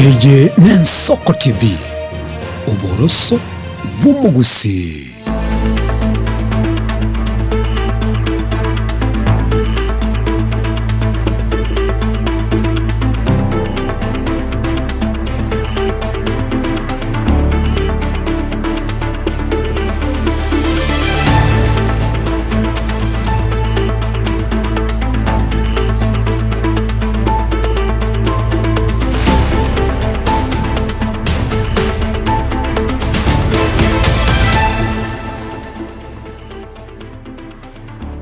Eye n'Ensoko TV, oboroso bw'omogusii.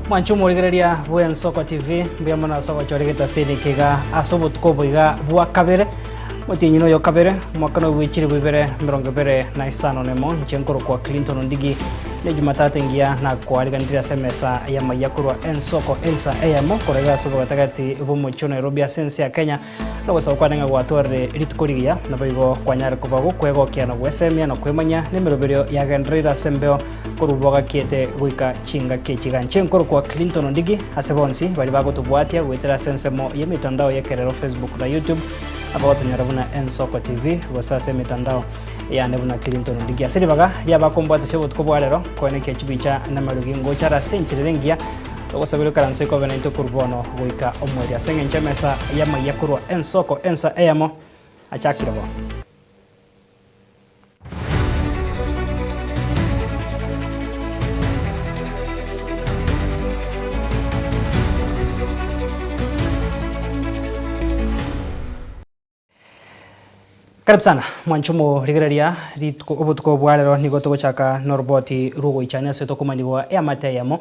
Mwanche omorigereria bw'Ensoko TV, mbuya mono ase ogochora egetasini eke iga ase obotuko obo iga bwa kabere, omotienyi noyo kabere, omwaka noyo bwe chilifu ibere emerongo ebere na isano na emo, inche nkorokwa Clinton Ondigi. Ne Jumatatu engiya nakoariganirie ase emesa y'amayia korwa ensoko ensa eyemo korwa iga ase obogatagati bw'omochie o Nairobi ase ense ya Kenya, na ogosaba kwane ng'a gwatwarire rituko rigiya, naboigo kwanyare koba gokwegokia na gwesemia na kwemanyia nemeroberio yagendereire ase embeo korwa bogakiete goika chingaki echi iga. Inche nkorokwa Clinton Ondigi ase bonsi baria bagotobwatia goetera ase ensemo y'emetandao y'ekerero Facebook na YouTube, abagotonyora buna Ensoko TV gose ase emetandao Yane buna Clinton Ndigi ase ribaga ri'abakombwatisia obotuko bwa rero, koenekia chibicha na amarugi ngocha are ase enchera ere engiya, togosabera oikaranse kobe naintwe korwa bono goika omoerio ase engencho emesa y'amayia korwa ensoko ensa eyemo achakire bo. Karibu sana mwanche omorigereria rituko obotuko bwa rero nigo togochaka noroboti rw'ogoichania ase tokomanigwa eamate eyemo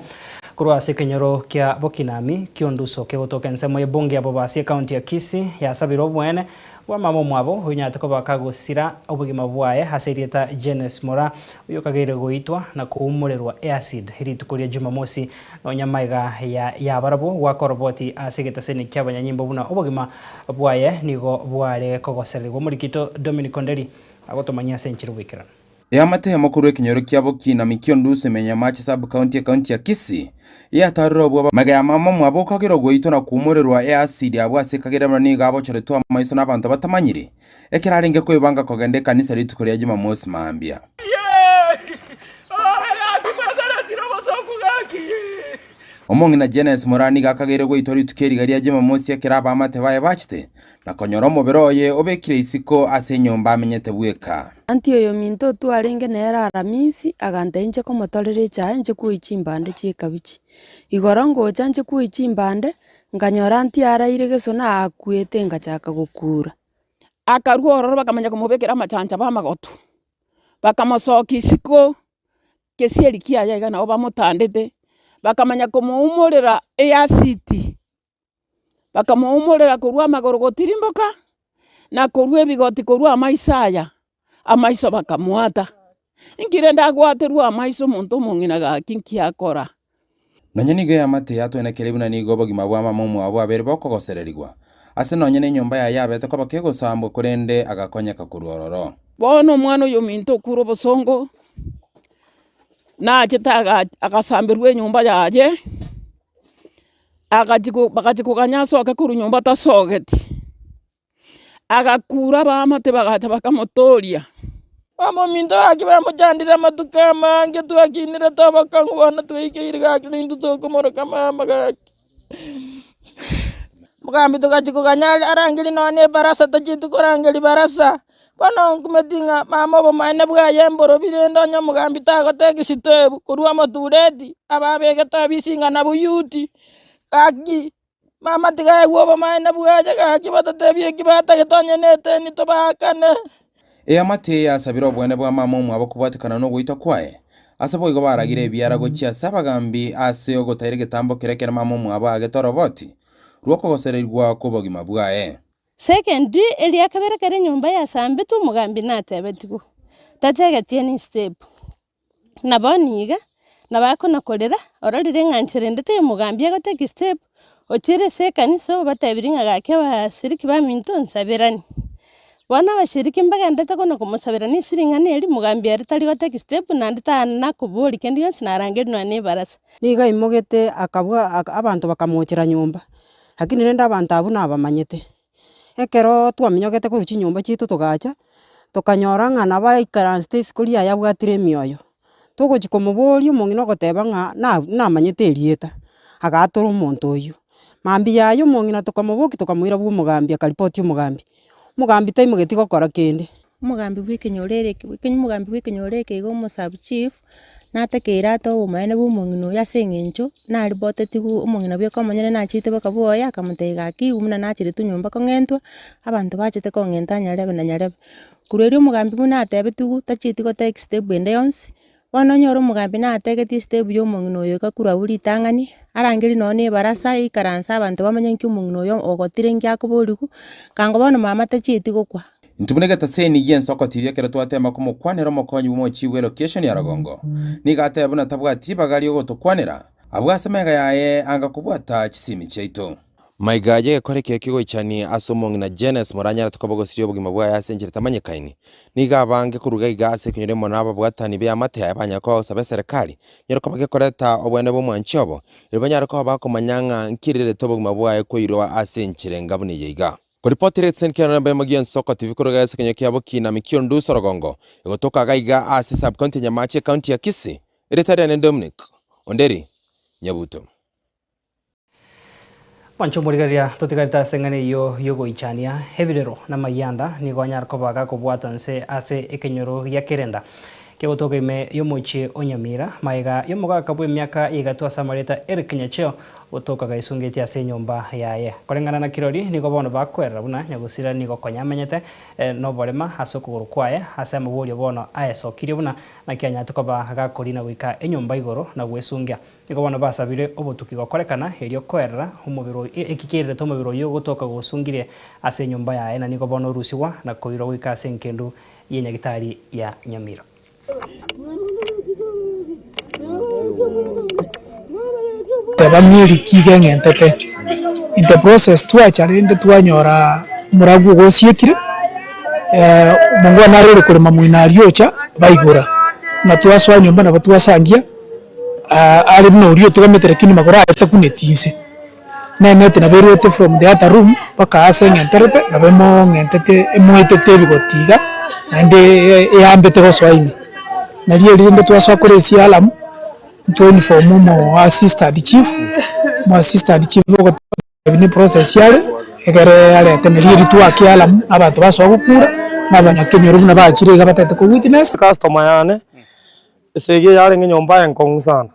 korwa ase ekenyoro kia Bokinami Kionduso kegotoka ensemo y'ebunge ya Bobasi ekaunti ya Kisii yasabire oboene bwa mama omwabo oyonyarete koba kagosira obogima bwaye ase erieta Jenes Moraa oyokageire goitwa na koumorerwa eacid rituko ria Jumamosi Nonya magega yabarabwo goaka oroboti ase egetaseni ki'abanyanyimbo buna obogima bwaye nigo bware kogosererigwa. Omorikito Dominic Onderi agotomanyia ase enchera oboikeranu. Eamate eyemo korwa ekenyoro kia Bokinami Kiondusu ime Nyamache Sub-county ekaunti ya Kisii yatarire obwoba magega ya mama omwabo okagerwa goitwa na koumorerwa easidi abwo ase ekagera buna nigo abochoretwe amaiso n'abanto batamanyiri ekero arenge koebanga kogenda ekanisa rituko ria Jumamosi mambia. Omong'ina Jenes Moraa nigo akageire goitwa rituko eriga ria Jumamosi ekero abaamate baye bachete, na konyora omobere oye obekire isiko ase enyomba amenyete bweka. Anti oyominto otwarenge nere Aramisi, agantebia inche komotorera echae inche kwoyia chimbande chi'ekabichi. Igoro ngocha inche kwoyia chimbande, nkanyora anti araire gesona akwete ngachaka gokura. Akarua ororo bakamanya komobekera amachancha b'amagotu. Bakamosokia isiko gesieri kiaye iga nabo bamotandete, bakamanya komoumorera easidi, bakamoumorera korwa amagoro gotirimboka, na korwa ebigoti korwa amaiso aya, amaiso bakamoata. Inki rende agwaterwe amaiso omonto omong'ina gaki nki akora? Nonya nigo eamate yatwenekire buna nigo obogima bwa mama omwabo bwabeire bokogosererigwa, ase nonya nenyomba yaye yabete koba kegosambwa korende agakonyeka korwa ororo. Bono omwana oyo ominto okure obosongo, nachete aga agasamberwa enyomba yaye, agachia ko bagachia koganya asoke korwa nyomba tasogeti. Agakura abaamate bagacha bakamotoria. Abaminto gaki bamochandire amatuko amange, twakinire tobokong'u bono twaikeire gaki naintwe tokomoroka mama gaki. Mogambi togachia koganya arangerie nonya na ebarasa tochieti korangeria barasa, bono nkumeti ng'a mama obomaene bwaye mborobi rende onye omogambi tagotebia sitoebu korwa omotureti ababegete obisi ng'a nabuyuti, gaki. Mama tiga aegwe obomaene bwaye, gaki batatebie eki batagete onye neteni tobaakane. Eamate eye yasabire obwene bwa mama omwabo kobwatekana nogoitwa kwaye. Ase boigo baragire ebiara gochia ase abagambi ase ogotaira egetambo keria ekero mama omwabo aagete oroboti rw'okogosererigwa kw'obogima bwaye. Secondly, eria kabere kare enyomba yasambetwe omogambi natebetigwe, tategetie any step. Na bono iga, nabo akona-korera, ororire ng'a nchera ende teiyo omogambi agotake step, ochire ase ekanisa obatebirie ng'a gaki abashiriki baminto nsaberani. Bono abashiriki mbagenderete kona komosabera ase ring'ana eri, mogambi ere tari gotake step naende tanakoboria kende gionsi narangeria nonya na ebarasa. Nigo aimogete akabua aka abanto bakamochera nyomba, lakini rende abanto abwo nabamanyete. Ekero twaminyogete korwa chinyomba chiaito togacha, tokanyora ng'a nabo aikaransete isiko riaye abwatire emioyo. Togochi komoboria omong'ina ogoteba ng'a na namanyete erieta, agatora omonto oywo. Mambia yaye omong'ina tokamobokia tokamoira bwa omogambi akaripoti omogambi, omogambi taimogeti gokora kende. Omogambi bw'ekenyoro ere omogambi bw'ekenyoro eke iga omosabu chief, natekeire ate obomaene bwa omong'ina oyo ase eng'encho, naribotetigwe omong'ina bweka omonyene nachete boka bwoye akamotebia gaki buna nacheretwe nyomba kong'entwa, abanto bachete kong'enta nyarebe na nyarebe. Korwa erio omogambi buna atebetigwe tachieti gotake step ende yonsi, Bono onyore omogambi nategetie estep ya omong'ina oyo iga korwa abwo ritang'ani, arangerie nonye na ebarasa eikaranse abanto bamanye nki omong'ina oyo ogotire nki akoborigwa, kango bono mama tachieti gokwa. Intwe buna egetaseni gi'ensoko tiria ekero twatema komokwanera omokonyi bw'omochie bw'elocation ya Rogongo, nigo ateba buna tabwati ribaga ri'ogotokwanera, abwo ase amaiga yaye anga kobwata chisimi chiaito. Maiga y'egekora eke kegoichania ase omong'ina Jannes moranyarete koba gosiria obogima bwaye ase enchera etamanyekaini. Nigo abange korwa iga ase ekenyoro emo na ababwatani b'eamate yaye banyare koba gosaba eserekari nyare koba gekoreta obwene bw'omwanchi obo, erio banyare koba bakomanya ng'a nkirerete obogima bwaye koirwa ase enchera enga buna eye iga. Koripoti ere egetiseni kia namba emo gi'ensoko TV korwa iga ase ekenyoro kia Bokina Mikionduso Rogongo, egotoka iga iga ase sub-county ya Nyamache ecounty ya Kisii. Erieta riane Dominic Onderi Nyabuto. Mwanche omorigereria totigarete ase eng'ana eyio y'ogoichania ebirero na amayianda nigo anyare koba gakobwata nse ase ekenyoro gia Kerenda kegotoka ime y'omochie o Nyamira magega y'omogaka bw'emiaka y'egatwa ase amarieta Eric Nyacheo gotoka gaisungetie ase enyomba yaye. Koreng'ana na kirori nigo bono bakwerera buna nyagosira nigo konya amenyete noborema ase okogoro kwaye ase amaborio bono aesokirie buna naki anyarete koba gakorina goika enyomba igoro na gwesungia. Nigo bono basabire obotuki gokorekana, erio koerera omobere oyio, eki kiererete omobere oyio gotoka gosungire ase enyomba yaye, na nigo bono orusigwa na koirwa goika ase engendu ye nyagitari ya Nyamira. Teba ng'eriki iga eng'entete. In the process twacha rende twanyora omoragwa ogo osiekire, omongwana arore korema moino aria ocha baigora, na twasoa nyomba nabo twasangia. Are buna oria otigamete lakini magoro aye takuneti inse. Na eneti nabo erwete from the other room mpaka ase eng'enterete nabo emong'entete emoetete ebigoti iga, naende eyambete gosoa ime. Nario erinde twasoa kore esia alarm, ntwa inform omo assistant chief, omo assistant chief ogotebi ne process are, egere arete nario erio twake alarm, abanto basoa gokura, na abanyakenyoro buna bachire iga batagete ko witness. Customer yane. Esegi eye yarenge enyomba enkong'u sana,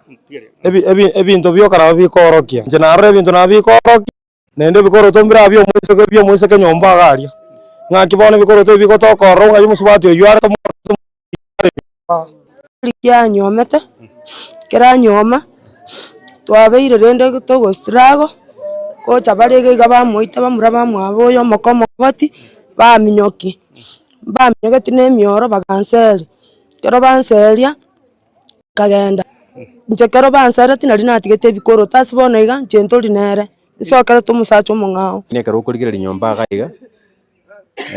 ebi ebi ebinto bioka nabo bikoorokia, inche narora ebinto nabo bikoorokia, naende ebikoroto mbire abia omoiseke bia omoiseke nyomba iga aria, ng'aki bono ebikoroto ebi bigotoka ororo ng'ai omosubati oyio are Rikianyuomete, ekero anyuoma, twabeire rende togo struggle, gocha bare iga iga bamoita bamura bamwabo oyo omoko omogoti, baminyokia, mbaminyogeti na emioro baganseria. Ekero banseria, nkagenda, inche ekero banseretie nari natigete ebikoroto ase bono iga, inche ntori nere, nsokerete omosacha omong'ao. Ekero okorigereria nyomba iga iga,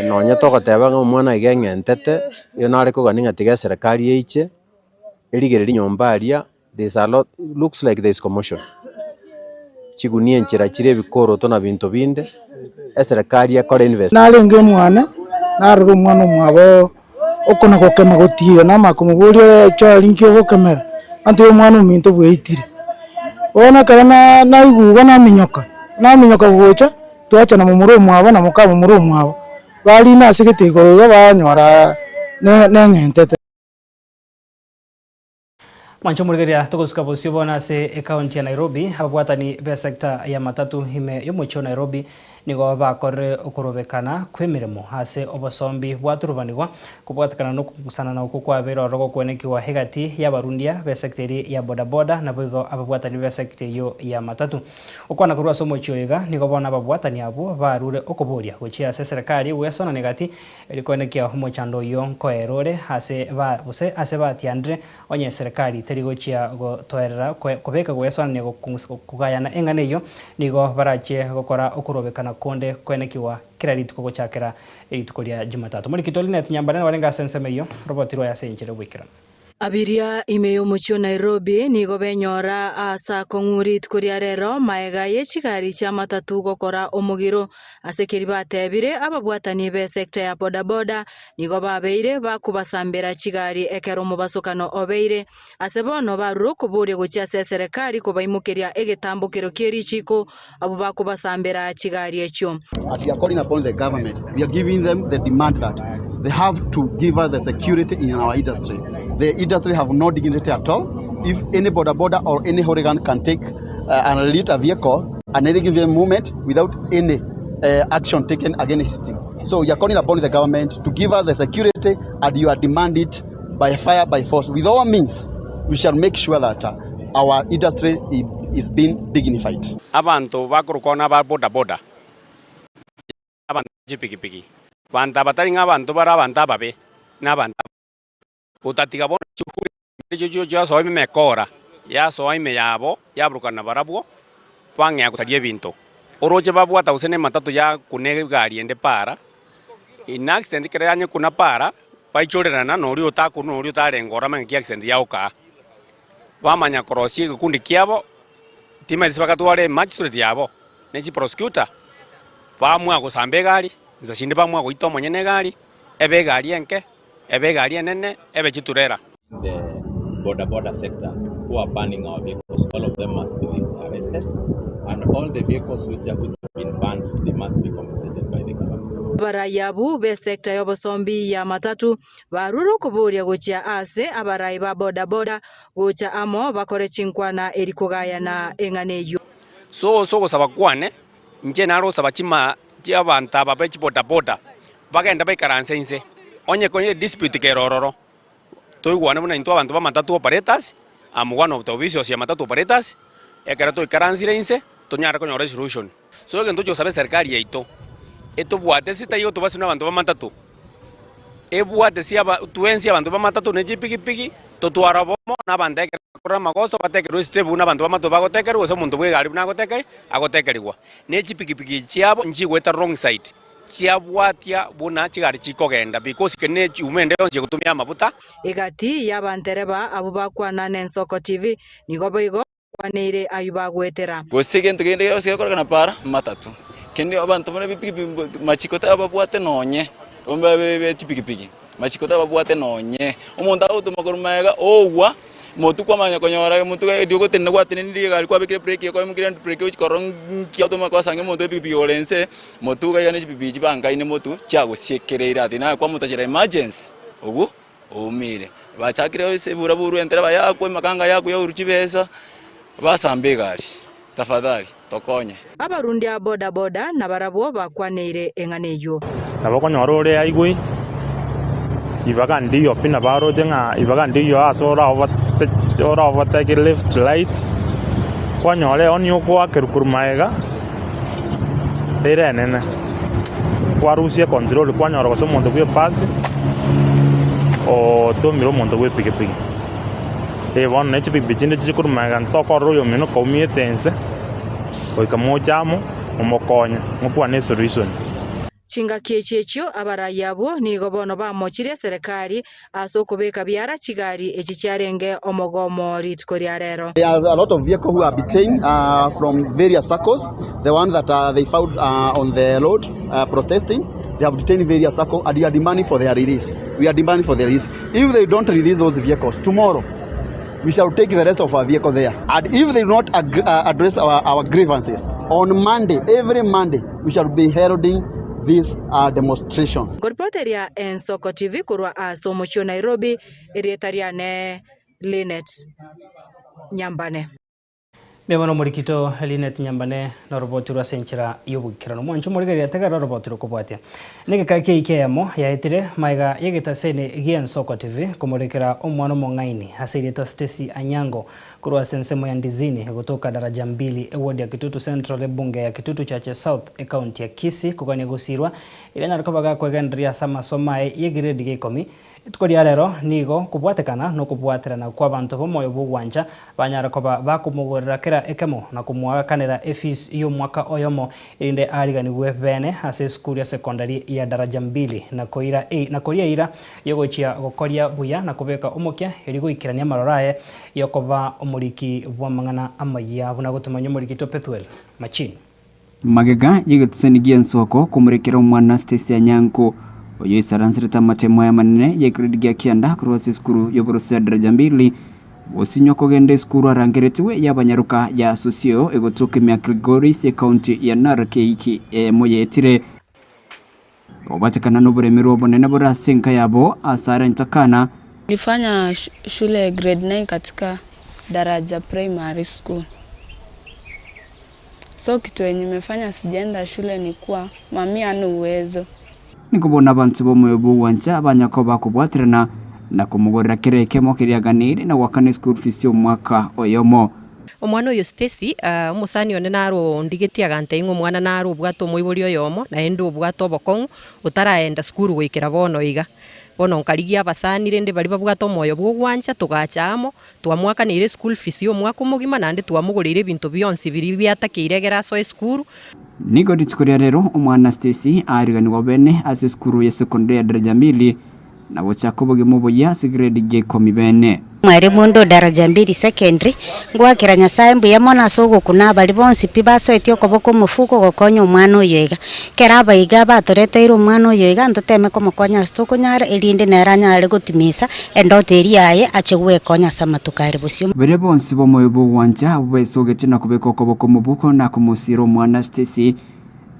nonye togoteba ng'a omwana iga eng'entete, erio nare kogania ng'a tiga eserekari eiche, erigererie nyomba aria, there is a lot, looks like there is commotion. Chigunia enchera chire ebikoroto na binto binde, eserekari ekore invest. Narenge omwane, narora omwana omwabo okona gokema gotiira, namanya komoboria chwari nki ogokemera, antebia omwana ominto bweitire. Bono ekero na naigwa igo naminyoka, naminyoka gocha, twacha na momura omwabo na moka momura omwabo, barina ase egete igoro iga banyora ne neng'entete. Mwanche omorigereria togosuka bosio bono ase ekaunti ya Nairobi, ababwatani b'esecta ya matatu ime y'omochie o Nairobi nigo bakorire okorobekana kw'emeremo ase obosombi bwaturubanigwa kobwatekana nokong'usanana okwo kwabeire ororo gokwenekigwa egati y'abarundia b'esecta eria ya bodaboda naboigo ababwatani b'esecta eyio ya matatu. Gokwana korwa ase omochie oyo iga nigo bono ababwatani abwo barure okoboria gochia ase eserekari gwesonana egati Rikoenekia omochando oyio nkoera ore ase ba gose ase batianire, onye eserekari teri gochia gotoerera kobeka goesoanania kogayana eng'ana eyio, nigo barachie gokora okorobekana konde koenekigwa kera rituko gochakera rituko ria Jumatatu. Morikito Linet Nyambane narenge ase ensemo eyio, roboti rwaye ase enchera y'oboikeranu. Abiria ime y'omochie o Nairobi nigo benyora aase akong'u rituko ria rero maega ye chigari chi'amatatu gokora omogiro. Ase keria batebire, ababwatani b'esecta ya bodaboda nigo babeire bakobasambera chigari ekero omobasokano obeire. Ase bono barure okoboria gochia ase eserekari kobaimokeria egetambokero kie richiiko abwo bakobasambera chigari echio. As we are calling upon the government, we are giving them the demand that they have to give us the security in our industry. The industry have no dignity at all. If any boda boda or any hooligan can take uh, and lead a vehicle at any given moment without any uh, action taken against him. So we are calling upon the government to give us the security and you are demanded by fire, by force. With all means, we shall make sure that uh, our industry is being dignified. Abanto bakorokwa naba boda boda, abanto be chipikipiki, banto aba tari ng'a abanto bare abanto ababe, na abanto ababe. Gotatiga bono chihuri echio chiasoa ime emekora, yasoa ime yabo, yaburukana nabarabwo, bang'ea gosaria ebinto. Oroche babwata gose nematatu yakuna egari ende para, in accident ekero yanyekuna para, baichorerana noria otakunwa noria otarenge ororo amanye ng'aki accident yagokaa. Bamanya korosia egekundi kiabo, timanyeti bagatwara emagistrate yabo, ne chiprosecutor, bamua gosamba egari, insa chinde bamua goita omonyene egari, ebe egari enke, ebe egari enene, ebe chiturera. The boda boda sector who are burning our vehicles, all of them must be arrested and all the vehicles which have been burned, they must be compensated by the government. Abarai abwo b'esecta y'obosombi y'amatatu Barure okoboria gochia aase abarai ba boda-boda gocha amo bakore chinkwana eri kogayana eng'ana eyio. So ase ogosaba kwane, inche nare gosaba chima chi'abanto aba be chiboda-boda bagende baikaranse inse, onye konye dispute kere ororo, toigwane buna intwe abanto ba matatu operators, am one of the officials ya matatu operators, ekero toikaransire inse, tonyare konyora esolution. So egento tochia gosaba eserikari yaito, etobwate ase taiyo tobaswe na abanto ba matatu. Ebwate ase aba twensi abanto b'amatato ne chipigipigi, totware obomo na abanto ekero bakorire amagoso batekerwe esitebu buna abanto b'amatato bagotekerwa gose omonto bw'egari buna agotekeri agotekerigwa. Ne chipigipigi chiabo nchigoeta wrong side, chiabwatia buna chigari chikogenda because keri ne echuma ende yonsi egotumia amafuta. Egati y'abantereba abwo bakwana n'Ensoko TV nigo boigo Bakwaneire ayio bagoetera. Gose gento kende gionsi gekorekana para matatu. Kende abanto buna bipigipigi machiko tababwate nonye, be chipigipigi machiko tababwate nonye. Omonto agotoma korwa magega ogwa, motwe kwamanya konyora motwe erio ogotenena gwatenenirie egari kwabekire brake ekoimokia rende brake ochi korora nki otoma kwasanga omonto epigipigi ore nse, motwe iga iga ne chipigipigi chibangaine motwe chiagosiekereire ati naye kwamotachera emergency obwo. Oumeire. Bachakire ase eburaburu entereba yakwa, emakanga yakwa yaurwa chibesa, basamba egari. Tafadhali, tokonye. Abarundi a boda boda nabarabwo bakwaneire eng'ana eyio. Nabo okonyora ore highway, ribaga ndiyo pi nabo aroche ng'a ribaga ndiyo ase ora overtake left right, kwanyora ehoni okoakerwa korwa magega, ere enene, kwarusia econtrol kwanyora gose omonto bwa ebasi, otomire omonto bwa epikipiki. Eh bono ne chipikipiki chinde chiche korwa magega ntokorora oyomino kaumiete ense, goika moche amo, momokonye, mokwane esolution. Chingaki echi echio abarai abwo nigo bono bamochirie eserekari ase okobeka biara chigari echi chiarenge omogomo rituko ria rero. There are a lot of vehicle who are detained uh, from various circles, the ones that uh, they found uh, on the road uh, protesting. They have detained various circles and we are demanding for their release. We are demanding for their release. If they don't release those vehicles tomorrow, we shall take the rest of our vehicle there. And if they do not ag- uh, address our, our grievances, on Monday, every Monday, we shall be heralding these uh, demonstrations. Nkoripoteria Ensoko TV korwa ase omochie o Nairobi, erieta riane Linet Nyambane. Mbuya mono omorikito Linet Nyambane noroboti rwa ase enchera y'oboikeranu. Mwanche omorigereria tegerera oroboti rokobwatia. Negeka ki'eiki eyemo yaetire magega y'egetaseni gi'Ensoko TV komorekera omwana omong'aini ase erieta Stacy Anyango. Korwa ase ensemo ya Ndizini gotoka Daraja Mbili, eward ya Kitutu Central, ebunge ya Kitutu Chache South, ecounty ya Kisii, kogania gosirwa erio anyare koba gakwegendereria ase amasomo aye y'egiredi gia ikomi. Rituko ria rero nigo kobwatekana nokobwaterana kw'abanto b'omoyo bw'ogwancha banyare koba bakomogorera kera ekemo na komoagakanera efees y'omwaka oyomo erinde aariganigwe bene ase esukuru ya sekondari ya Daraja Mbili na koira na koria eira y'ogochia gokoria buya na kobeka omokia erio goikerania amaroro aye y'okoba omoriki bw'amang'ana amayia buna gotomanya omoriki to Pethuel Machin. Magega y'egetisani gi'ensoko komorekera omwana Stacy Anyango, oyo oisaranserete amatemo aya amanene y'egrade gia kianda korwa ase esukuru y'oboroso ya Daraja Mbili, gosinywa kogenda esukuru arangeretigwe y'abanyaroka ya Sosio egotoka ime ya Kilgoris ecounty ya Narok eiki eyemo yaetire. Obatekana noboremerwa obonene bore ase enka yabo ase are entakana. Nilifanya shule grade 9 katika Daraja Primary School. So kitu yenye imefanya sijaenda shule ni kuwa mami hana uwezo. Nigo bono abanto b'omoyo bw'ogwancha banya koba bakobwaterana na komogorera kera ekemo keria aganeire na goakana eschool fees y'omwaka oyomo. Omwana oyo Stacy, omosani one naro ondigetie agantebia ng'a omwana naro obwate omoibori oyomo, naende obwate obokong'u, otaraenda sukuru goikera bono iga. Bono nkarigia abasani rende baria babwate omoyo bwa ogwancha, togacha amo, twamoakaneire eschool fees ya omwaka omogima, naende twamogoreire ebinto bionsi biria biatakeire egere asoe esukuru. Nigo rituko ria rero omwana Stacy aariganigwa bene ase esukuru ya secondary ya Daraja Mbili, na gochaka obogima oboyia ase grade gia ikomi bene. Mwalimu onde o Daraja Mbili Secondary, Ngoakera Nyasae mbuya mono ase ogokuna abaria bonsi pi basoetie okoboko omofuko gokonya omwana oyo iga. Ekero abaiga batoreteire omwana oyo iga ntoteme komokonya ase tokonyara erinde nere anyare gotimisa endoto eria yaye ache gwekonya ase amatuko are bosio. Baria bonsi b'omoyo bw'ogwancha abwo baesogetie na kobeka okoboko omobuko na komosiira omwana Stacy,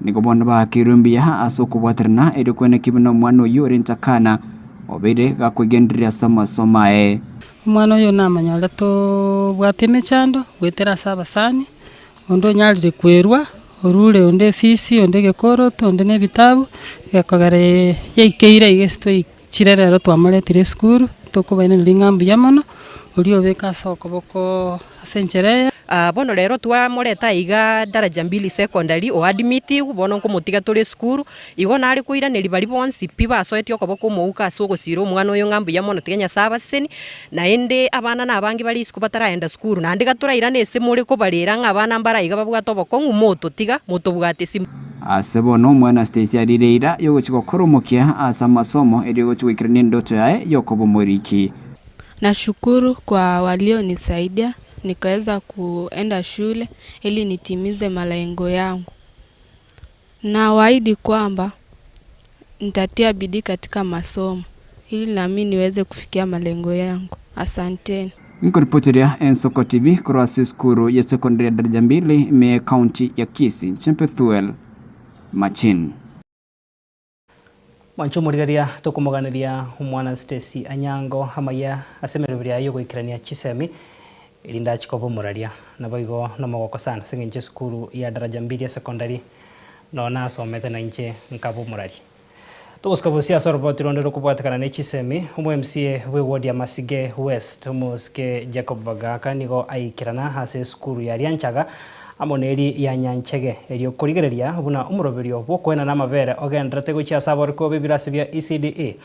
Nigo bono baakeirwe mbuya ase okobwaterana, erio kweneki buna omwana oyio ore ntakana obeire gakoigendereria ase amasomo aye. Omwana oyo namonyorete obwate emechando goetera ase abasani, onde onyarire kwerwa, orure onde efisi, onde egekoroto, onde na ebitabu, gekogera yaikeire iga ase twaichire rero twamoretire esukuru, tokobairaneria ng'a mbuya mono, oria obeke ase okoboko ase enchera eye. Bono rero twamoreta aiga Daraja Mbili Secondary oadmitigwe, bono nkomotiga tore esukuru, igo nare koiraneria baria bonsi pi basoetie okoboko omouko ase ogosira omwana oyo ng'a mbuya mono tiga Nyasae abasesenie, naende abana na abange bare isiko bataraenda sukuru, naende iga torairane ase more kobarera ng'a abana mbare aiga babwate obokong'u mototiga, motobwate ase. Ase bono omwana Stacy arire eira yogochia gokora omokia ase amasomo erio gochia goikerania endoto yaye yokoba omoriki. Nashukuru kwa walionisaidia nikaweza kuenda shule ili nitimize malengo yangu. Nawaahidi kwamba nitatia bidii katika masomo ili nami niweze kufikia malengo yangu. Asanteni. Nkoripoteria Ensoko TV korwa ase esukuru ya secondary ya Daraja Mbili ime y'ecounty ya Kisii, inche Pethuel Machin. Mwanche omorigereria tokomoganeria omwana Stacy Anyango amaiya ase emeroberi yaye yogoikerania chisemi erinde achie koba omoraria. Naboigo nomogoko sana ase eng'encho esukuru ya Daraja Mbili Esecondary noo nasomete nainche nkaba omoraria. Togosuka bosio ase oroboti ronde rokobwatekana ne chisemi, omo MCA bwe ward ya Masige West omosike Jacob Bagaka nigo aikerana ase esukuru ya Rianchaga amo neri ya Nyanchege erio korigereria buna omoroberio bw'okoenana amabere ogenderete gochia ase aborokigwa b'ebirasi bia ECDE.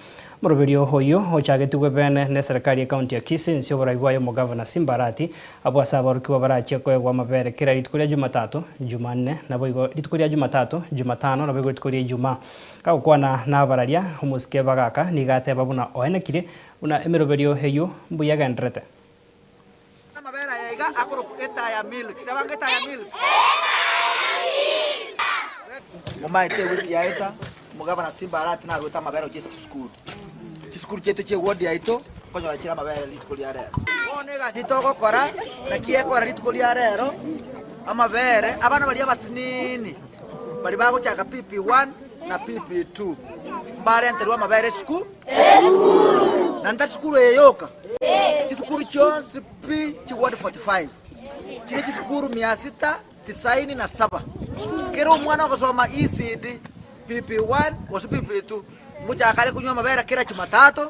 Omoroberio oyio ochagetigwe bene neserekari y'ecounty ya Kisii inse y'oborai bwaye omogavana Simba Arati abwo ase aborokigwa barachie koegwa amabere kera rituko ria Jumatatu, Jumanne naboigo rituko ria Jumatatu, Jumatano naboigo rituko ria Ijumaa. Gagokwana nabararia, omosike Bagaka nigo ateba buna oenekire buna emeroberio eyio mbuya egenderete. Amabere aya iga akorokwa etaya milk. Teba ng'a etaya milk. Momaete ewiki yaeta, omogabana Simba Arati narwete amabere gochia ase chisukuru. Chisukuru chiaito chia eward yaito, nkonyora chire amabere rituko ria rero. Bono egasi togokora, naki ekora rituko ria rero, amabere, abana baria abasinini, baria bagochaka PP1 na PP2, mbarenterwe amabere esukuru, naende tari sukuru eye yoka, chisukuru chionsi pi chi ward 45, chire chisukuru mia sita tisaini na saba. Kera omwana ogosoma ECD, PP1 gose PP2, ngochaka are konywa amabere kera Jumatatu,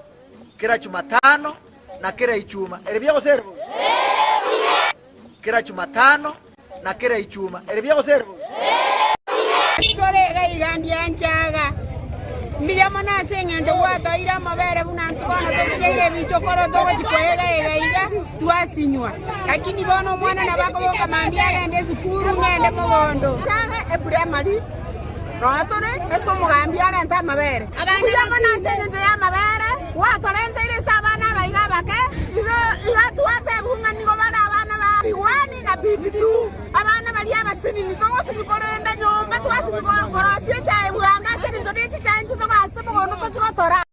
kera Jumatano, na kera Ijumaa. Ere buya gose ere bobe? Kera Jumatano na kera Ijumaa. Ere buya gose ere bobe? Tore iga iga ndianchaga. Mbuya mono ase eng'encho gwatoeire amabere buna intwe bono totigeire ebichokoro togochia koega ega iga twasinywa. Lakini bono omwana nabo akoboka mambia agende esukuru ng'ende mogondo. Chaga eprimary noo tore ase omogambi arente amabere. Mbuya mono ase eng'encho y'amabere gwatorenteire ase abana aba iga abake, igo iga twatebigwa ng'a nigo bare abana ba P1 na P2. Abana baria abasinini togosibia korenda nyomba, twasibia korosia echae bwango ase eng'encho ne chichae inche togaasete mogondo tochie gotora.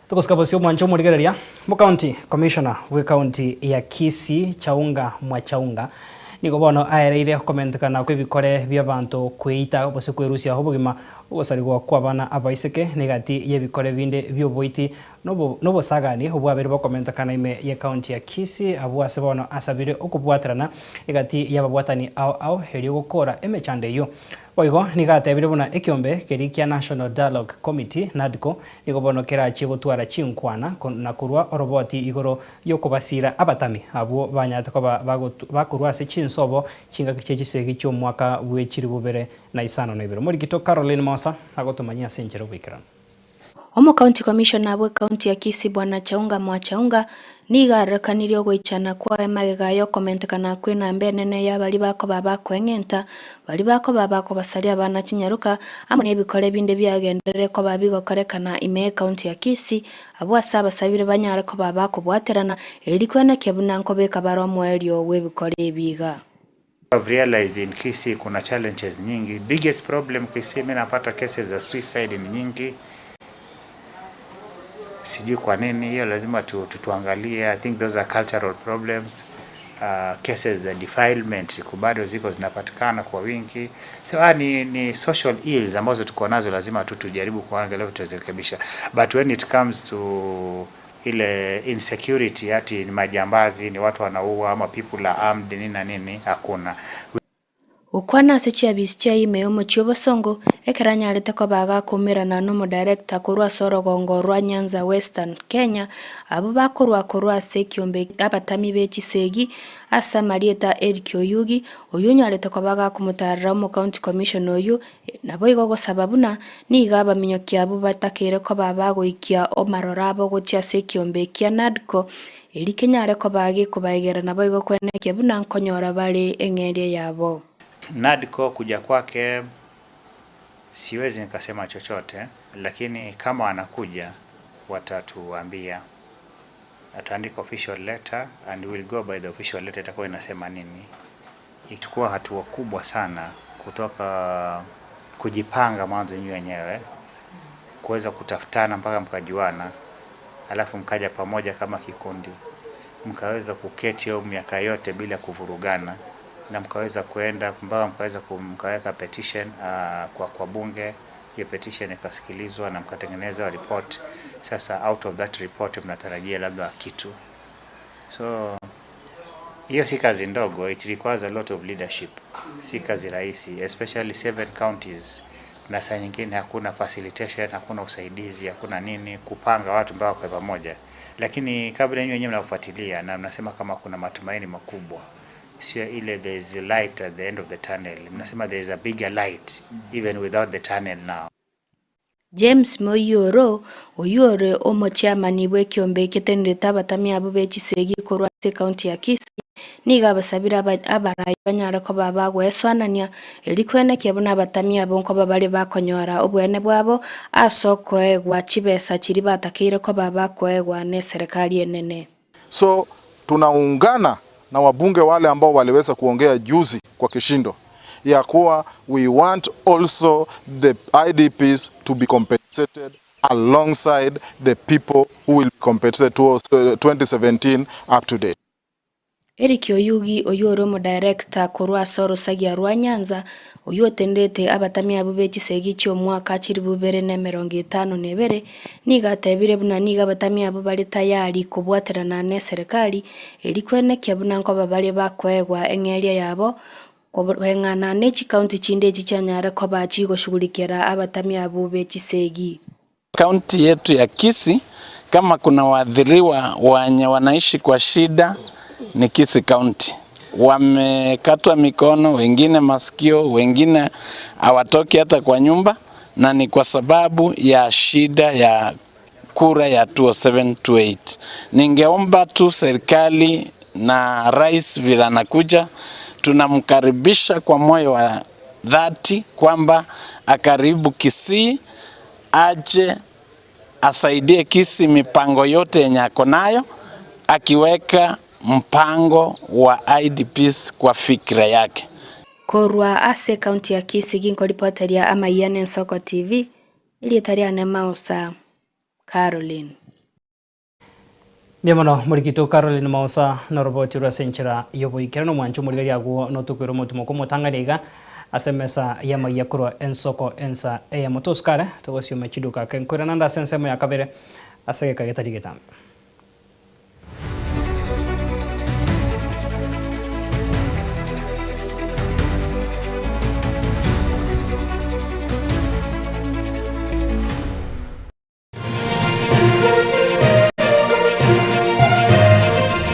Togosika bosio omwancho omorigereria, Mocounty Commissioner bw'ecounty ya Kisii Chaunga Mwachaunga nigo bono aereire okomentekana kw'ebikore bi'abanto kweita gose kwerusia obogima ogosarigwa kw'abana abaiseke negati y'ebikore binde bi'oboiti nobosagani obwabeire bokomentekana ime y'ecounty ya Kisii abwo ase bono asabire okobwaterana egati y'ababwatani ao ao erio gokora emechando eyio. Boigo nigo atebire buna ekiombe keria kia National Dialogue Committee, NADCO, nigo bono kerachie gotwara chinkwana na korwa oroboti igoro y'okobasiira abatami abwo banyarete koba bakorwa ase chinsobo chingaki chie chisegi chi'omwaka bwe chilifu bibere na isano na ibere. Omorikito Caroline Mosa agotomanyia ase enchera oboikeranu. Omocounty Commissioner bw'ecounty ya Kisii Bwana Chaunga Mwachaunga nigo arorekanirie ogoichana kwaye magega y'okomentekana kw'enamba enene y'abaria bakoba bakoeng'enta, baria bakoba bakobasaria abana chinyaroka, amo nebikore binde biagenderere koba bigokorekana ime y'ecounty ya Kisii, abwo ase abasabire banyare koba bakobwaterana, erio kwenekia buna nkobeka bare omoerio bw'ebikore ebi iga. I've realized in Kisii kuna challenges nyingi. Biggest problem Kisii mimi napata cases za suicide ni nyingi. Sijui kwa nini hiyo, lazima tu, tu, tuangalie. I think those are cultural problems. Cases za defilement bado ziko zinapatikana kwa wingi. So ni social ills ambazo tuko nazo, lazima tu tujaribu kuangalia tuzirekebisha. But when it comes to ile insecurity ati ni majambazi, ni watu wanaua ama people are armed nini na nini, hakuna. Gokwana ase chiabisi chia ime y'omochie o'Bosongo, ekero anyarete koba agakoumerana n'omodirector korwa ase orogongo rwa Nyanza Western Kenya, abwo bakorwa korwa ase ekiombe abatami be chisegi ase amarieta Eric Oyugi, oyio onyarete koba agakomotarera omocounty commissioner oyio Naboigo gosaba buna nigo abaminyoki abwo batakeire koba bagoikia omaroro abo gochia ase ekiombe kia NADCO, erio kenyare koba gekobaegera naboigo kwenekia buna nkonyora bare eng'eria yabo. NADCO kuja kwake siwezi nikasema chochote, lakini kama wanakuja watatuambia. Ataandika official letter and we'll go by the official letter itakuwa inasema nini. Ichukua hatua kubwa sana kutoka kujipanga mwanzo nyinyi wenyewe, kuweza kutafutana mpaka mkajuana, alafu mkaja pamoja kama kikundi, mkaweza kuketi hiyo miaka yote bila kuvurugana, na mkaweza kuenda mpaka mkaweza mkaweka petition kwa bunge. Hiyo petition ikasikilizwa na mkatengeneza report. Sasa out of that report mnatarajia labda kitu. So hiyo si kazi ndogo, it requires a lot of leadership. Si kazi rahisi, especially 7 counties, na saa nyingine hakuna facilitation, hakuna usaidizi, hakuna nini kupanga watu mpaka kwa pamoja. Lakini kabla nyinyi wenyewe mnafuatilia na mnasema kama kuna matumaini makubwa, sio ile there is a light at the end of the tunnel. Mnasema there is a bigger light even without the tunnel now. James Moyioro, oyio ore omochiamani bw'ekiombe eketenenete abatami abwo be chisegi korwa ase ecounty ya Kisii, nigo abasabire abarai banyare koba bagoesoanania erio kwenekia buna abatami abwo nkoba bare bakonyora oboene bwabo ase okoegwa chibesa chiria batakeire koba bakoegwa neserekari enene. So tunaungana na wabunge wale ambao waliweza kuongea juzi kwa kishindo ya kuwa we want also the IDPs to be compensated alongside the people who will be compensated towards 2017 up to date. Eric Oyugi oyio ore omodirector korwa ase orosagia rwa Nyanza, oyio otendete abatami abwo be chisegi chi'omwaka chilifu ibere na emerongo etano na ebere, nigo atebire buna nigo abatami abwo bare tayari kobwaterana na eserekari erio kwenekia buna nkoba bare bakoegwa eng'eria yabo. Koreng'ana ne chikaunti chinde echi chianyare koba chigoshughulikera abatami abwo be chisegi. Kaunti yetu ya Kisii kama kuna waathiriwa wanye wanaishi kwa shida ni Kisii County. Wamekatwa mikono, wengine masikio, wengine hawatoki hata kwa nyumba na ni kwa sababu ya shida ya kura ya 2007-2008. Ningeomba tu serikali na rais vile anakuja, tunamkaribisha kwa moyo wa dhati kwamba akaribu Kisii aje asaidie Kisii mipango yote yenye ako nayo, akiweka mpango wa IDPs kwa fikra yake. Korwa ase ekaunti ya Kisii ginkoripoteria amayia n'Ensoko TV, erieta riane Mausa Caroline. Mbuya mono morikito Caroline Mausa noroboti rwe ase enchera y'oboikeranu omwancho omorigereria agwo notokoira omotumo kw'omotang'ani iga ase emesa y'amayia korwa ensoko ensa eyemo tosukare togosioma chiduka ake nkoirana nde ase ensemo ya kabere ase egeka getari getambe.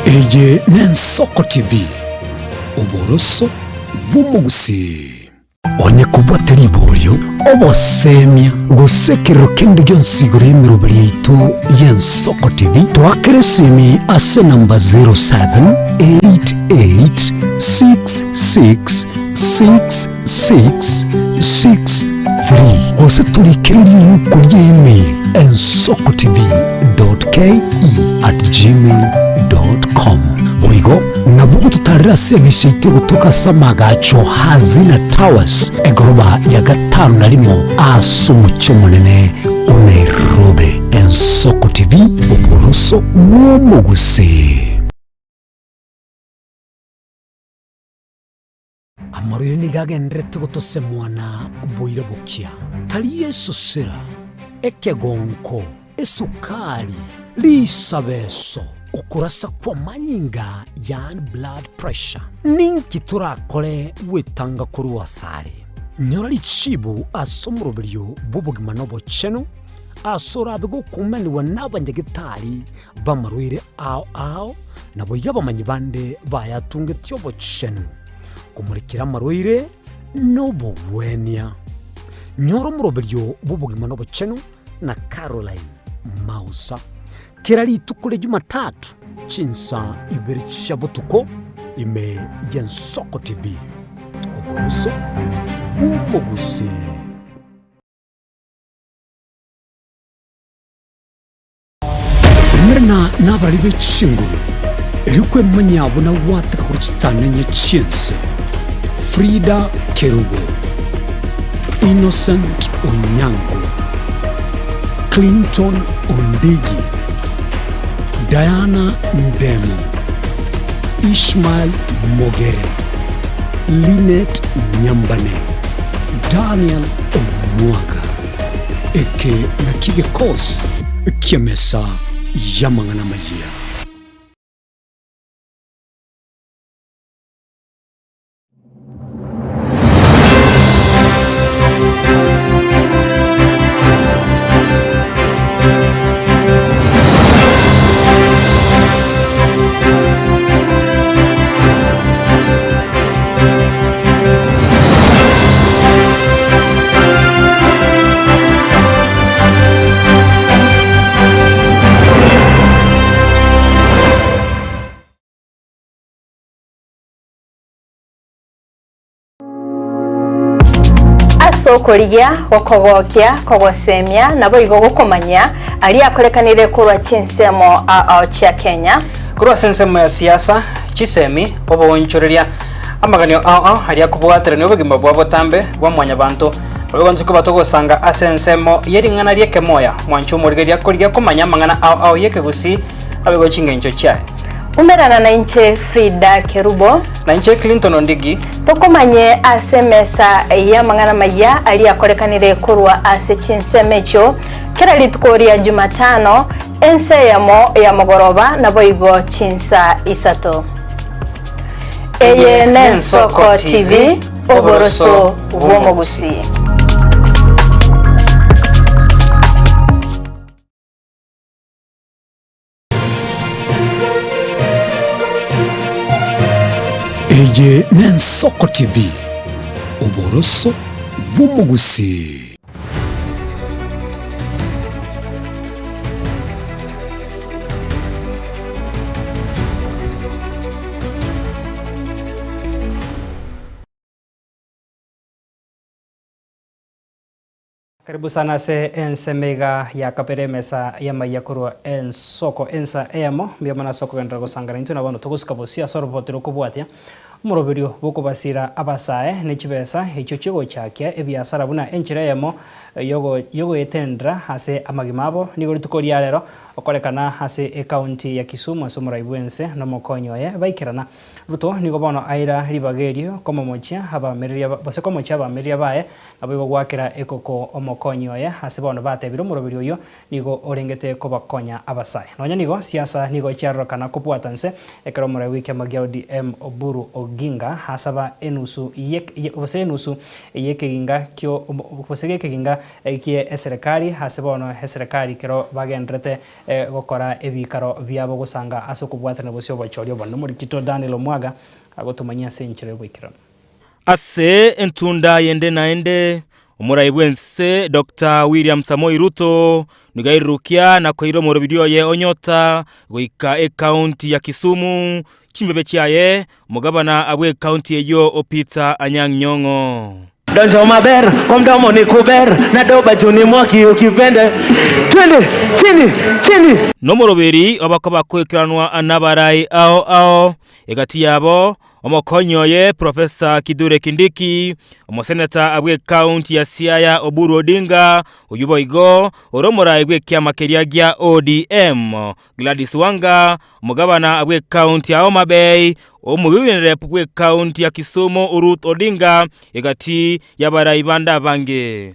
Eye n'Ensoko TV, oboroso bw'omogusii. Onye kobwate riborio, obosemia, gose ekerero kende gionsi igoro y'emeroberi yaito y'Ensoko TV, toakere esimi ase enamba 0788666663 gose torikere riuko ria email ensokotv.ke@gmail.com. Boigo nabo ogototarera ase emisa yaito egotoka ase amagacho Hazina Towers, egoroba ya gatano na rimo ase omochie omonene o Nairobi. Ensoko TV, oboroso bw'omogusii. Amarwaire nigo agendererete gotosemwa na boira bokia, tari esosera, ekegonko, esukari, risabeso, okorasa kw'amanyinga yaani blood pressure. Ninki torakore gwetanga korwa asare? Nyora richibu ase omoroberio bw'obogima na obochenu, ase orabe gokumanigwa n'abanyagetari b'amarwaire ao ao, naboigo abamanyi bande bayatungetie obochenu, komorekera amarwaire nobogwenia. Nyora omoroberio bw'obogima na obochenu na Caroline Mausa, kera rituko ria Jumatatu chinsa ibere chia botuko ime y'Ensoko TV. Oboroso bw'omogusii. Umerana nabarari be chinguru, erio kwemanyia buna gwateka korwa chitanenye chi'ense. Frida Kerubo, Innocent Onyango, Clinton Ondigi, Diana Ndemo, Ishmael Mogere, Linet Nyambane, Daniel Omwaga. Eke nakio gekosi ki'emesa y'amang'ana amayia. Ase okorigia, gokogokia, kogosemia, naboigo gokomanyia aria akorekanire korwa chinsemo ao ao chia Kenya. Korwa ase ensemo ya siasa, chisemi, oboonchoreria, amaganio ao ao aria akobwaterania obogima bwa botambe bwa mwanyabanto, Naboigo ntokoba togosanga ase ensemo ye ring'ana ri'ekemoya, mwanche omorigereria korigia komanya amang'ana ao ao y'ekegusii naboigo chingencho chiaye. Umerana nainche Frida Kerubo. Nainche Clinton Ondigi. Tokomanye ase emesa y'amang'ana amayia aria akorekanire korwa ase chinsemo echio kera rituko ria Jumatano, ensa eyemo ya mogoroba naboigo chinsa isato. Eye n'Ensoko TV, oboroso bw'omogusii. Eye n'Ensoko TV, oboroso bw'omogusii. Karibu sana ase ensemo iga ya kabere emesa y'amaiya korwa ensoko ensa eyemo mbuya mono ase okogenderera gosangana intwe na bono togosika bosio ase oroboti rokobwatia omoroberio bw'okobasira abasae ne chibesa echio chigochakia ebiasara buna enchera eyemo yogoetendera ase amagima abo. Nigo rituko ria rero okorekana ase ecounty ya Kisumu ase omorai bwense nomokonyi oye baikerana Ruto nigo bono aira ribaga erio komomochia abamereria gose komochia abamereria baye, naboigo goakera ekoko omokonyi oye ase bono batebire omoroberi oyio nigo orengete kobakonya abasae. Nonya nigo siasa nigo chiarorekana kobwata nse ekero omorai bw'ekiama gia ODM Oburu Oginga asaba enusu ye gose enusu y'ekeginga kio gose gekeginga gie eserekari ase bono eserekari kero bagenderete Gokora ebiikaro biabo gosanga ase okobwatana gose obochori obonene. Omorikito Daniel Omwaga agotomanyia ase enchera y'oboikeranu. Ase entunda yende naende, omorai bw'ense Doctor William Samoei Ruto nigo airurukia na koira omorobiri oye o Nyota goika ekaunti ya Kisumu, chimbebe chiaye omogabana bw'ekaunti eyio Peter Anyang' Nyong'o. Donjo maber kwa mdomo ni kuber nadoba juu mwaki ukipenda twende chini chini. Nomoroberi obakoba koikeranwa nabarai ao ao, egati yabo omokonyi oye Professor Kithure Kindiki, omoseneta bw'ecounty ya Siaya Oburu Odinga, oyio boigo ore omorai bw'ekiama keria gia ODM, Gladys Wanga, Omogabana bw'ecounty ya Homa Bay, Omobibinerep bw'ecounty ya Kisumu Ruth Odinga, egati y'abarai bande abange.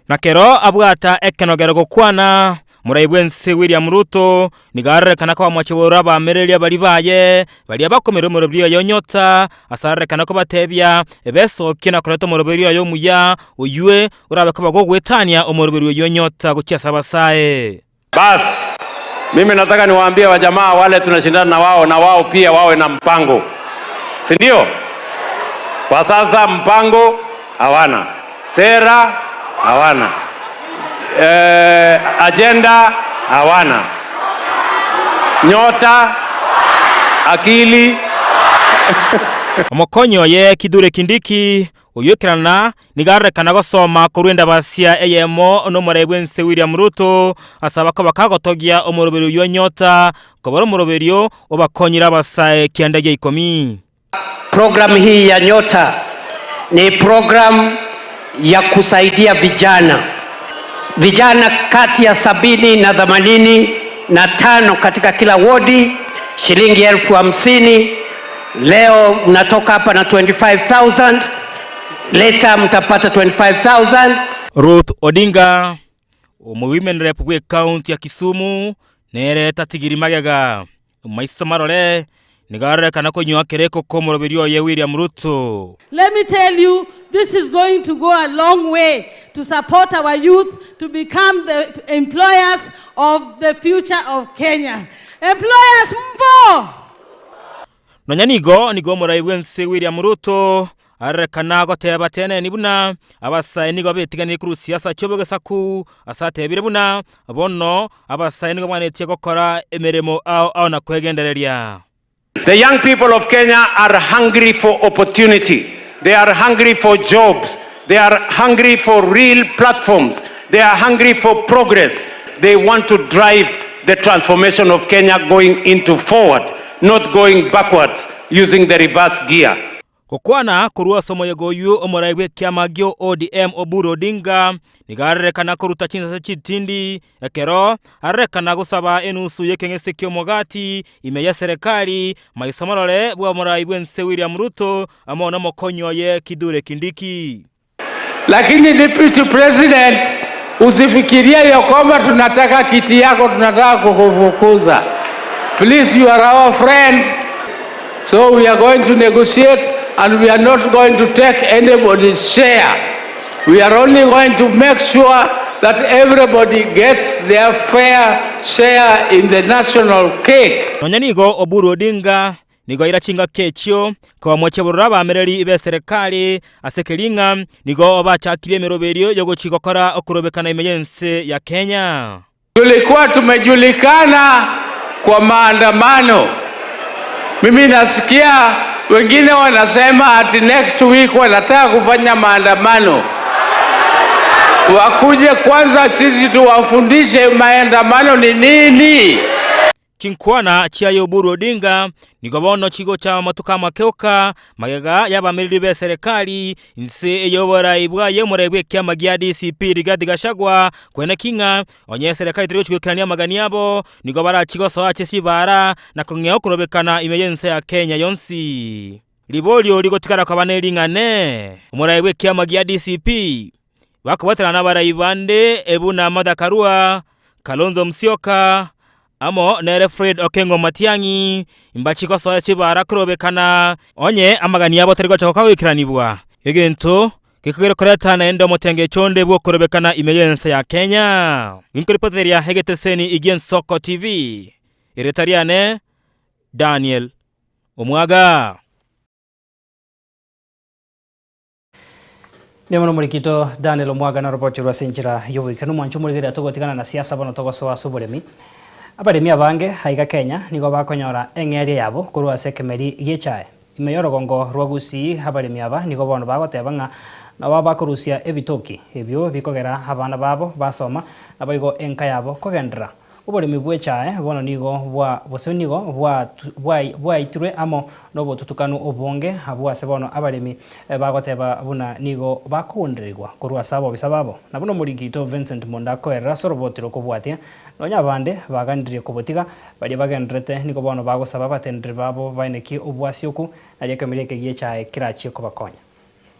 Na kero abwata ekenogero gokwana, morai bw'ense William Ruto nigo arorekana kobamochegora abaamereria baria baye, baria bakomerwa omoroberi oye onyota, ase arorekana kobatebia besokie na koreta omoroberi oye omuya, oywe orabe koba gogoetania omoroberi oyio onyota gochia ase abasae. Bas, mimi nataka niwaambie wajamaa wale tunashindana na wao na wao pia wawe na mpango, si ndio? Kwa sasa mpango hawana, sera hawana, eh, agenda hawana, nyota, akili Omokonyi oye Kithure Kindiki Oyoikerana nigo arorekana gosoma korwa endabasia eyemo nomorai bw'ense William Ruto ase abakoba kagotogia omoroberio oyio nyota kobora omoroberio obakonyire abasae kianda gia ikomi. Programu hii ya Nyota ni programu ya kusaidia vijana, vijana kati ya 70 na 85 katika kila wodi, shilingi 50,000. Leo mnatoka hapa na 25,000, later mtapata 25,000. Ruth Odinga, omowomen rep bw'ecounty ya Kisumu, nere tatigiri magega. Maiso marore, nigo arorekana konywa kereko k'omoroberi oye William Ruto. Let me tell you, this is going to go a long way to support our youth to become the employers of the future of Kenya. Employers mpo! Nonya nigo nigo omorai bw'ense William Ruto arorekana goteba teneni buna abasae nigo betiganirie korwa siasa chi'obogesaku ase atebire buna bono abasae nigo baganetie gokora emeremo ao ao na kwegendereria. The young people of Kenya are hungry for opportunity. They are hungry for jobs. They are hungry for real platforms. They are hungry for progress. They want to drive the transformation of Kenya going into forward, not going backwards using the reverse gear. Gokwana korwa ase omoyega oyio omorai bw'ekiama gio ODM Oburu Odinga nigo arorekana koruta chinsase chitindi ekero arorekana gosaba enusu y'ekeng'ese ki'omogati ime y'eserekari maiso marore bw'omorai bw'ense William Ruto amo nomokonyi oye Kithure Kindiki. Lakini Deputy President, usifikirie ya kwamba tunataka kiti yako, tunataka kukufukuza. Please, you are our friend. So we are going to negotiate and we are not going to take anybody's share. We are only going to make sure that everybody gets their fair share in the national cake. Nonya nigo Oburu Odinga nigo aira chingaki echio komochia bororo abaamereri b'eserekari ase kering'a nigo bachakirie emeroberio y'ogochia gokora okorobekana ime y'ense ya Kenya. Tulikuwa tumejulikana kwa maandamano. Mimi nasikia wengine wanasema ati next week wanataka kufanya maandamano. Wakuje kwanza sisi tuwafundishe maandamano ni nini. Chinkwana chia Oburu Odinga nigo bono chigocha amatuko amakeoka magega y'abamereri b'eserekari inse ey'oborai bwaye omorai bw'ekiama gia DCP Rigathi Gachagua kweneki ng'a onye eserekari teri gochia goikerania amagani abo nigo barachie gosoa ase chibara na kong'ea okorobekana ime y'ense ya Kenya yonsi. Riborio rigotigara koba nering'ane, omorai bw'ekiama gia DCP bakobwaterana nabarai bande buna Martha Karua, Kalonzo Musyoka, amo nere Fred Okengo Matiang'i, mbachie gosoa chibara korobekana onye amagani abo tari gocha gokagoikeranigwa. Egento gekogera koreta naende omotengecho onde bw'okorobekana ime y'ense ya Kenya. Ginkoripoteria egeteseni gi'Ensoko TV, erieta riane Daniel Omwaga. Mbuya mono omorikito Daniel Omwaga narobocherwe ase enchera y'oboikeranu omwancho omorigereria togotigana na siasa bono togosoa ase oboremi. Abaremi abange aiga Kenya nigo bakonyora eng'eria yabo korwa ase ekemeri gi'echae. Ime y'orogongo rwa Gusii abaremi aba nigo bono bagoteba ng'a nabo bakorusia ebitoki ebio bikogera abana babo basoma naboigo enka yabo kogenderera. Oboremi bw'echae bono nigo bwa gose nigo bwaitirwe amo nobotutukanu obonge, abwo ase bono abaremi bagoteba buna nigo bakoondererigwa korwa ase abobisa babo. Na buna omoriki oito Vincent Monda akoerera ase oroboti rokobwatia, nonya abande baganirie kobotiga, baria bagendererete nigo bono bagosaba abatenderi babo baenekie obwasioku, nario ekemeria eke gi'echae kerachie kobakonya.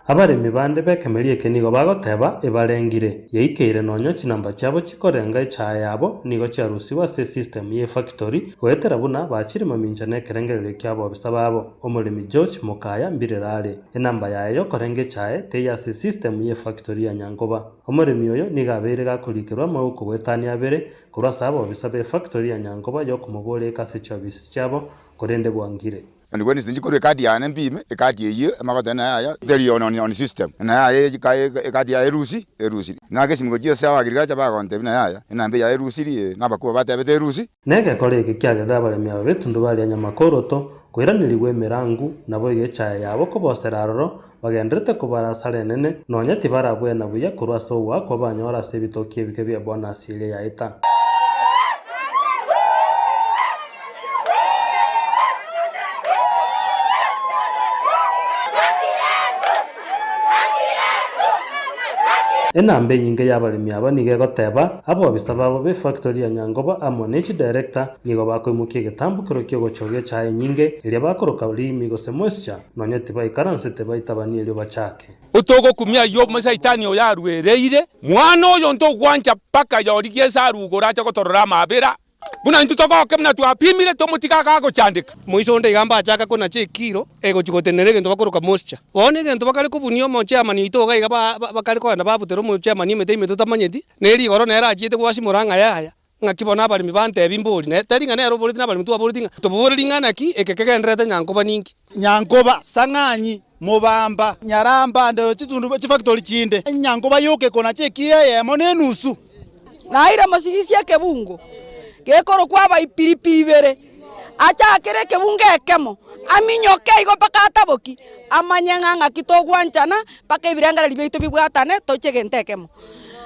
Abaremi bande b'ekemeria eke nigo bagoteba, Ebarengire, yaikeire nonya chinamba chiabo chikorenga echae yabo nigo chiarusigwe ase esystem y'efactory goetera buna bachire mamincha nekerengererio ki'abobisa babo. Omoremi George Mokaya mbirero are. Enamba yaye y'okorenga echae teiyo ase esystem y'efactory ya Nyankoba. Omoremi oyo nigo abeire gakorikerwa amauko goetania abere korwa ase abobisa b'efactory ya Nyankoba y'okomoboria ase chiobisi chiabo korende bwangire. On Wednesday nchikorwa ekadi yane mpime, ekadi eyio emagoteba na yaya teri on on system, na yaya ekadi yaye erusi erusiri. Nake esimi gochia ase abagrigacha bagontebia na yaya enamba yaye erusiri ee, na abakubwa batebete erusi. Negekora eke kiagerire abaremi aba b'etundubari ya nyamakoroto koiranerigwa emerangu, naboigo echaye yabo kobosera aroro, bagendererete kobara asara enene, nonya tibarabwena buya korwa ase ogoakwa banyore ase ebitoki ebike bie bonus eria yaeta. Enamba enyinge y'abaremi aba nigo egoteba, Abobisa babo b'efactory ya Nyangoba amo ne chidirector nigo bakoimokia egetambokero ki'ogochoria echae enyinge eria bakoroka limi gose moisture nonya tibaikaransete baitabanie erio bachake. Otogokumia ayio omosaitani oyo aruereire, mwana oyo ntogwancha mpaka yorigie ense arugoro ache gotorora amabera. Buna intwe togoke buna twapimire, tomotige agagochandeka. Moiso onde iga mbachaka konacha ekiro egochia gotenena egento bakoroka moisture. Bono egento bakare kobunia omochairman oito iga iga bakare kogenda babutera omochairman emete ime totamanyeti, na erigoro nere achiete gwasimora ng'a yaya, ng'aki bono abaremi bantebia mbori, na tari ng'a nere oboreti na abaremi twaboreti ng'a toboborerie ng'a naki eke kegendererete nyankoba ninki. Nyankoba, Sang'anyi, Mobamba, Nyaramba, ande chitundu chifactory chinde. Nyankoba yoka ekonacha ekiro eyemo na enusu. Naire mosigisi ekebungo gekorokwa Abaipiripi ibere, achakere ekebungo ekemo, aminyoke igo mpaka ataboki, amanye ng'a ng'aki togwanchana mpaka ebirengererio biaito bibwatane toche egento ekemo.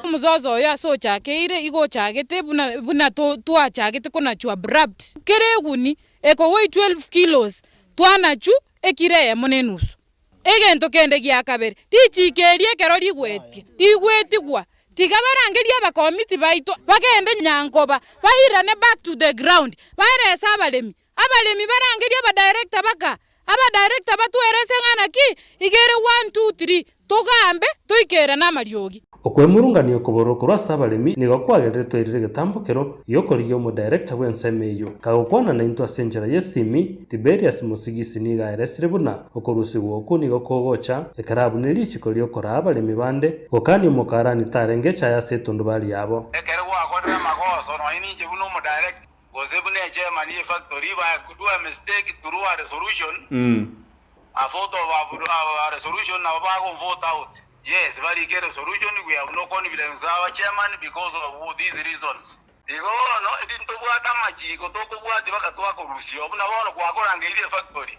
Omozozo oyo ase ochakeire igo ochagete buna buna twachagete konachwa abrupt. Kera eguni ekoweigh 12 kilos twanachwa ekiro eyemo na enusu. Egento kende gia kabere, richiiko eri ekero rigwetie, rigwetigwa, tiga barangerie abakomiti baito bagende nyankoba, bairane back to the ground, baerese abaremi, abaremi barangerie abadirector baka, abadirector batwerese ng'a naki, iga ere one, two, three. Togambe toikerane amariogi. Okwemurungania okoborwa korwa ase abaremi nigo kwagerire twairire egetambokero gi'okorigia omodirector bw'ensemo eyio. Kagokwana naintwe ase enchera y'esimi, Tiberius Mosigisi nigo aeresire buna okorusigwa okwo nigo kogocha ekero abunire richiko riokoraa abaremi bande gokania omokarani tarenge echaye ase etundubari yabo. Ekero gwakorire amagoso, nonya ninche buna omodirector, gose buna echairman ye factory, if I do a mistake through a resolution, a vote of a resolution nabo bago vote out. Yes, barike resolution, we have no confidence with our chairman because of these reasons. Igo bono intitobwate amachiiko tokobwatia baka twakorusia buna bono gwakorangeirie efactory,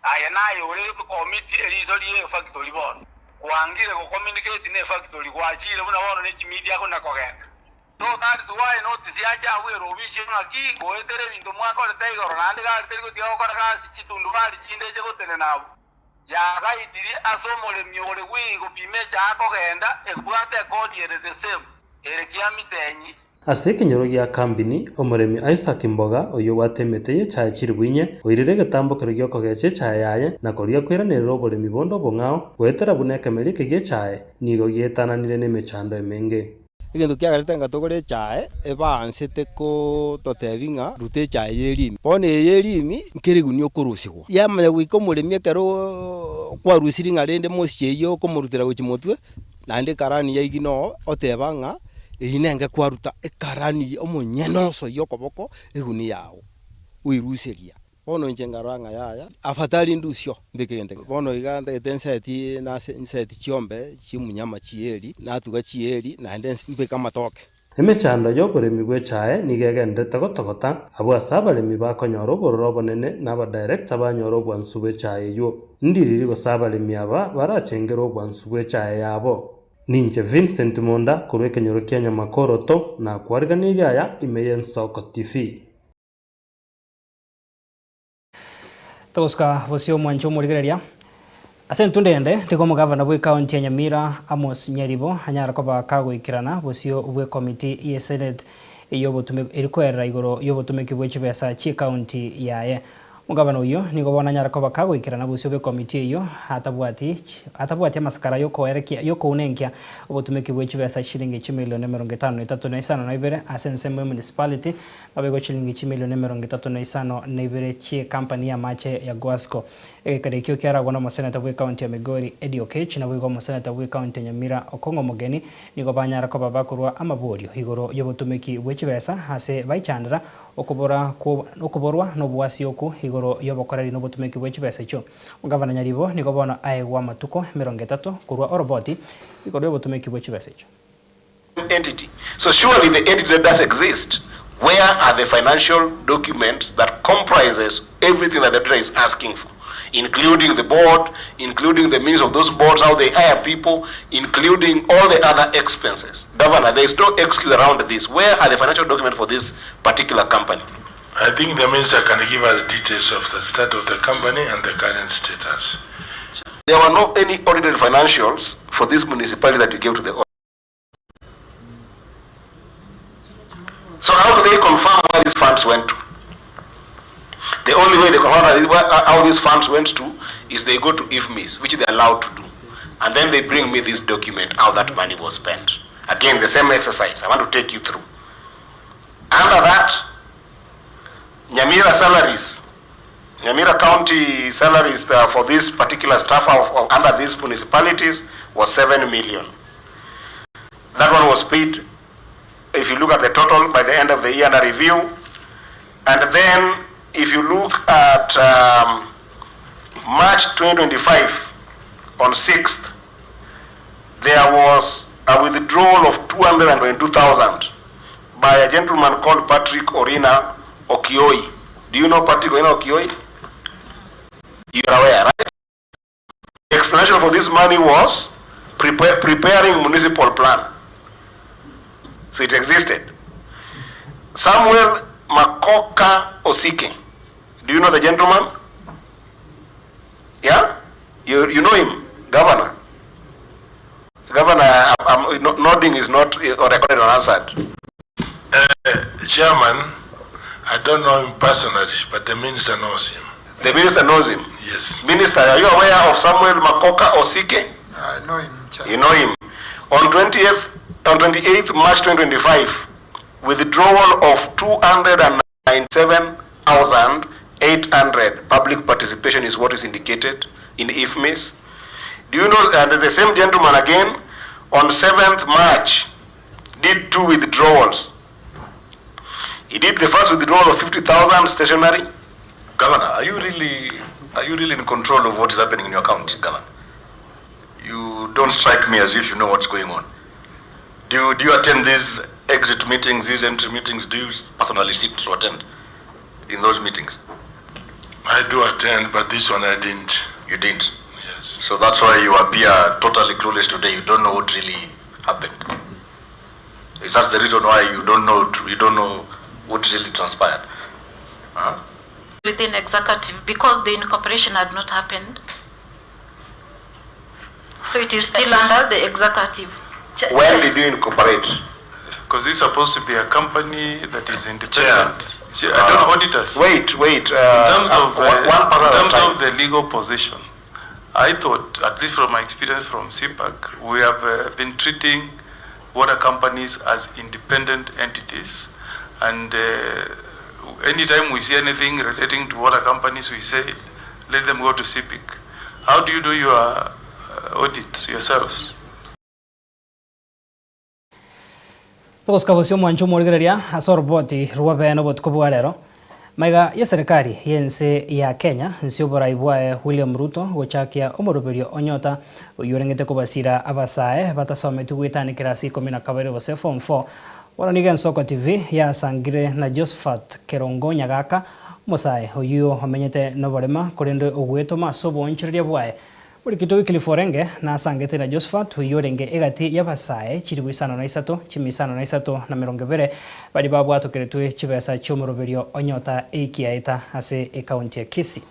aye naye ore committee eriso rie efactory bono kwangire go communicate ne efactory gwachire buna bono ne chimidia akona kogenda. So that is why notice yacha abwo erobishe ng'aki goetera ebinto mwakorete igoro naende gari teri gotiga gokora gasi chitundubari chinde eche gotenena abwo. Yagaitirie ase omoremi ore bwii gopima echaha akogenda, ebwate ekodi ere the same, ere kiamitenyi. Ase ekenyoro gia Kambini, omoremi Isaac Mboga, oyio obwate emete y'echae chilifu inye, oirire egetambokero gi'okogecha echae yaye na koria koiranerera oboremi bonde obong'ao, goetera buna ekemeri eke gi'echae nigo giaetananire nemechando emenge. Egento kiagerete ng'a togore echae, ebaansete kototebi ng'a ruta echae y'erimi. Bono eye y'erimi nkeriguni okorusigwa. Yamanya goika omoremi ekero kwarusiri ng'a rende mosia eyio okomorutera gochia motwe, naende ekarani yaigina oo, oteba ng'a eyio nenge kwaruta ekarani omonyene osoyia okoboko eguni yago, oiruseria. Bono inche nkarora ng'a yaya, afadhali ndusio mbeke egento eke. Bono iga ntagete nseti nase nseti chiombe chi'omunyama chieri, natuga chieri, naende mbeke amatoke. Emechando y'oboremi bw'echae nigo egenderete gotogota, abwo ase abaremi bakonyora obororo obonene na abadirector banyora obwansu bw'echae eywo. Ndiriri gose abaremi aba barachengerwe obwansu bw'echae yabo? Ninche Vincent Monda korwa ekenyoro kia Nyamakoroto, nakwariganirie aya ime y'Ensoko TV. Togosuka bosio omwancho omorigereria. Ase entunda ende, nigo omogavana bw'ecounty ya Nyamira Amos Nyaribo anyare koba kagoikerana bosio bw'ekomiti ye senate ey'obotume eri koerera igoro y'obotumeki bwe chibesa chi'ecounty yaye. Omogavana oyio nigo bono anyare koba kagoikerana bosio bw'ekomiti eyio atabwati atabwati amasakara yokoerekia yokounenkia obotumeki bwe chibesa chilingi chimilion 53 na 52 ase ensemo ya municipality Naboigo chilingi chimilioni 32 chi'ekampani y'amache ya Guasco. Egekero ekio kiaragwa nomoseneta bw'ekaunti ya Migori Eddie Oketch naboigo omoseneta bw'ekaunti ya Nyamira Okong'o Omogeni nigo banyara koba bakorwa amaborio igoro y'obotumeki bwe chibesa ase baichandera okobora okoborwa noboasioku igoro y'obokoreri nobotumeki bwe chibesa echio. Omogavana Nyaribo nigo bono aegwa amatuko 30 korwa oroboti igoro y'obotumeki bwe chibesa echio. Entity. So surely the entity that does exist, where are the financial documents that comprises everything that the auditor is asking for, including the board, including the minutes of those boards, how they hire people, including all the other expenses. Governor, there is no excuse around this. Where are the financial documents for this particular company? I think the minister can give us details of the state of the company and the current status. There were no any audited financials for this municipality that you gave to the auditor. So how do they confirm where these funds went to? The only way they confirm how these funds went to is they go to IFMIS, which they're allowed to do. And then they bring me this document, how that money was spent. Again, the same exercise. I want to take you through. Under that, Nyamira salaries, Nyamira County salaries uh, for this particular staff of, of, under these municipalities was 7 million. That one was paid, if you look at the total, by the end of the year under review. And then if you look at um, March 2025, on 6th, there was a withdrawal of 222,000 by a gentleman called Patrick Orina Okioi. Do you know Patrick Orina Okioi? You are aware, right? The explanation for this money was prepare, preparing municipal plan. So it existed. Samuel Makoka Osike. Do you know the gentleman? Yeah? You, you know him, governor. Governor, I'm, I'm, nodding is not recorded or answered. Uh, Chairman, I don't know him personally, but the minister knows him. The minister knows him? Yes. Minister, are you aware of Samuel Makoka Osike? I know him, Chair. You know him. On 20th, on 28th March 2025, withdrawal of 297,800 public participation is what is indicated in IFMIS. Do you know, and the same gentleman again, on 7th March, did two withdrawals. He did the first withdrawal of 50,000 stationary. Governor, are you really are you really in control of what is happening in your county, Governor? You don't strike me as if you know what's going on. Do you, do you attend these exit meetings, these entry meetings? Do you personally sit to attend in those meetings? I do attend, but this one I didn't. You didn't? Yes. So that's why you appear totally clueless today. You don't know what really happened. Is that the reason why you don't know you don't know what really transpired? Huh? Within executive because the incorporation had not happened. So it is still under the executive. When did you incorporate? Because this is supposed to be a company that is independent. Chair. I don't audit us. Wait, wait. in terms of, one in person at a terms time. of the legal position, I thought, at least from my experience from CPAC, we have been treating water companies as independent entities. And anytime we see anything relating to water companies, we say, let them go to CPIC. How do you do your audits yourselves? Togosika bosio omwancho omorigereria ase oroboti rwa beene obotuko bwa rero. Maiga y'eserekari y'ense ya Kenya nse oborai bwaye William Ruto gochakia omoroberio o Nyota oyio orengete kobasira abasae batasometi goetania ekerasi ikomi na kabere gose form four. Bono nigo Ensoko TV yasangire na Josphat Kerongo Nyagaka omosae oyio omenyete noborema korende ogwetoma ase oboonchoreria bwaye Orikito Wycliffe Orenge nasangete na Josephat, oyio orenge egati y'abasae chilifu isano na isato, chimia isano na isato na merongo ebere, baria babwatokeretwe chibesa chi'omoroberio o Nyota Ekiaeta ase ecounty ya Kisii.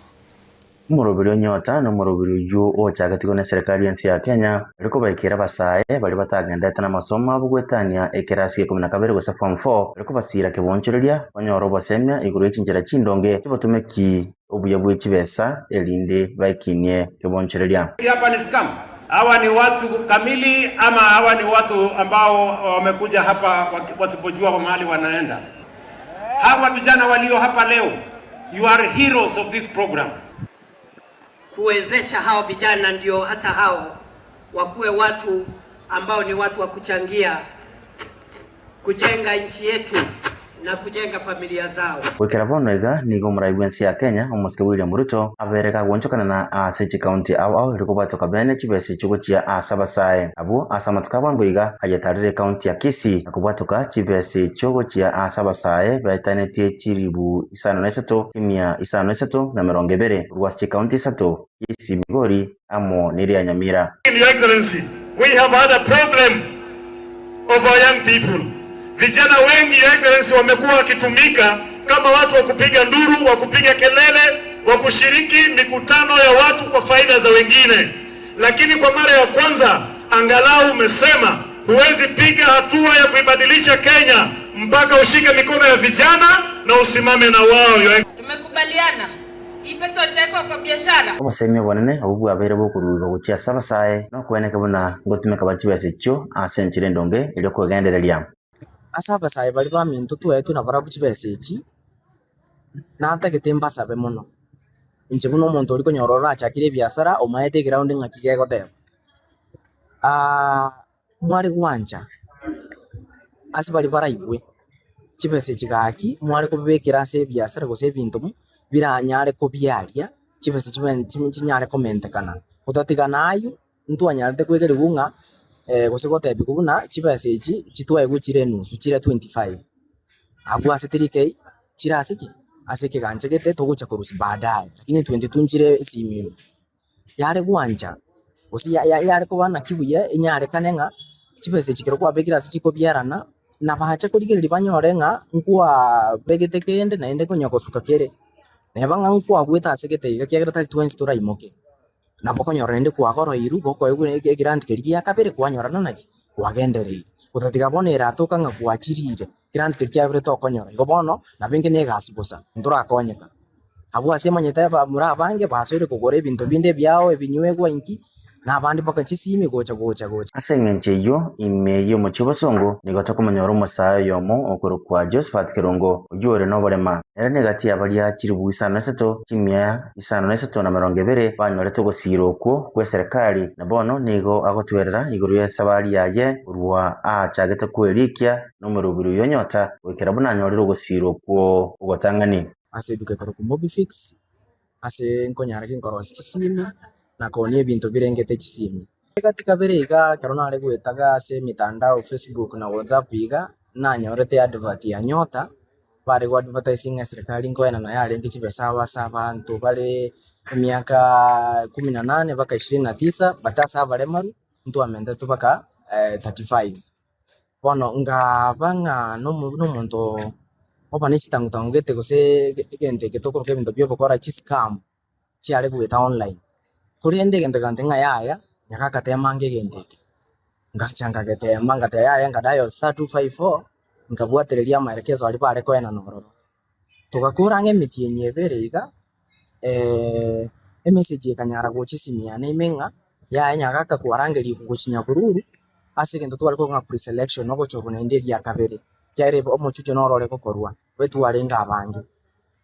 Omoroberio o Nyota nomoroberio oyio ochagetigwe neserikari y'ense ya Kenya, ere kobaikera abasae baria batagenderete namasomo abo goetania ekerasi gia ikomi na kabere gose form four, ere kobasira kebonchoreria banyore obosemia igoro ye chinchera chindonge chi'obotomeki obuya bwe chibesa erinde baikinie kebonchoreria. Hapa ni scam. Hawa ni watu kamili ama hawa ni watu ambao wamekuja hapa wasipojua mahali wanaenda? Hawa vijana walio hapa leo, you are heroes of this program. Kuwezesha hao vijana ndio hata hao wakuwe watu ambao ni watu wa kuchangia kujenga nchi yetu na kujenga familia zao. Goikera bono iga nigo omorai bw'ense ya Kenya omosike William Ruto abere kagoonchokana na ase chikaunti ao ao erio kobwatoka bene chibesa echio gochia ase abasae abwo ase amatuko a bwango iga ayetarire ekaunti ya Kisii na kobwatoka chibesa echio gochia ase abasae baetanetie chiribu isano na isato chimia isano na isato na emerongo ebere korwa ase chikaunti isato Kisii Migori amo na eria Nyamira. Your Excellency, we have had a problem of our young people. Vijana wengi, Your Excellency, wamekuwa wakitumika kama watu wa kupiga nduru, wa kupiga kelele, wa kushiriki mikutano ya watu kwa faida za wengine. Lakini kwa mara ya kwanza angalau umesema huwezi piga hatua ya kuibadilisha Kenya mpaka ushike mikono ya vijana na usimame na wao. Your Tumekubaliana hii pesa utawekwa kwa biashara. Obosemia obonene obwo bwabeire bokoruigwa gochia ase abasae na okweneka buna ngotumeka bare chibesa echio ase enchera endonge erio kwegendereria. Ase abasae baria baminto twaetwe nabarabwo chibesa echi, natagete mbasabe mono, inche buna omonto oria konyora orachakire ebiasara omaete eground ng'aki gegoteba. Mware gwancha ase baria baraigwe, chibesa echi gaki mware kobibekera ase ebiasara gose ebinto biranyare kobiaria, chibesa chibe chinyare komentekana. Gotatiga na aywo, ntwanyarete koegerigwa ng'a gose gotebiwa buna chibesa echi chitwaegwe chire enusu chire 25, abwo ase 3K chire ase ki? Ase ekegancha gete togocha korusia baadaye, lakini 22 nchire esimi ime. Yare gwancha gose yare koba naki buya enyarekane ng'a chibesa echi ekero kwabekire ase chikobiarana, nabache korigereria banyore ng'a nkwabegete kende naende konya gosuka kere. Neba ng'a nkwagwete ase gete iga ekiagera tari twensi toraimoke. Nabo okonyora naende kwagoroirwe gokoegwa egrant keria gia kabere kwanyorana naki? Kwagendereire. Gotatiga bono eratoka ng'a gwachirire, grant keria kia kabere tokonyora. Igo bono, nabo enge na egasi bosa, ntorakonyeka. Abwo ase emanyete abamura abange basoire kogora ebinto binde ebiao ebinywegwa inki, Na abande mpaka chisimi gocha gocha gocha. Ase engencho eyio, ime y'omochie o bosongo nigo tokomonyora omosae oyomo okorokwa Josephat Kerongo, oyio ore noborema. Nere negati ya baria chilifu isano na isato, chimia isano na isato na merongo ebere banyorete ogosiira okwo gw'eserekari, na bono nigo agotwerera igoro y'esabari yaye korwa aachagete kwerikia nomorobiri oyio onyota, goikera buna anyorire ogosiira okwo ogotang'ani. Ase eduka ekorokwa Mobifix, ase nkonyara ginkorosia chisimi na koonia ebinto birengete chisimi. Egati kabere iga ekero nare goetaga ase emitandao Facebook na WhatsApp iga, nanyorete advert ya Nyota, bare go advertising eserekari nkoenana yarenge chibesa ase abanto bare emiaka kumi na nane mpaka ishirini na tisa, but ase abaremaru ntwamentete mpaka 35. Bono nkaba ng'a nomo nomonto oba ne chitang'u-tang'u gete gose egento eke tokoroka ebinto bia obokora chiscam chiare goeta online. Korende egento egantebia ng'a yaya, nyaka agatema ange egento eke. Ngacha nkagetema ngateba yaya nka dial star 254, nkabwatereria amaelekezo aria bare koenana ororo. Togakora ang'e emetienyi ebere iga, emessage ekanyara gocha esimi yane ime ng'a yaya nyagaka kwarangerigwe gochia Nyabururu ase egento tware korwa ng'a pre-selection ogochorwa naende eria kabere, ekiagera omochucho noro ore gokorwa, babe twarenge abange.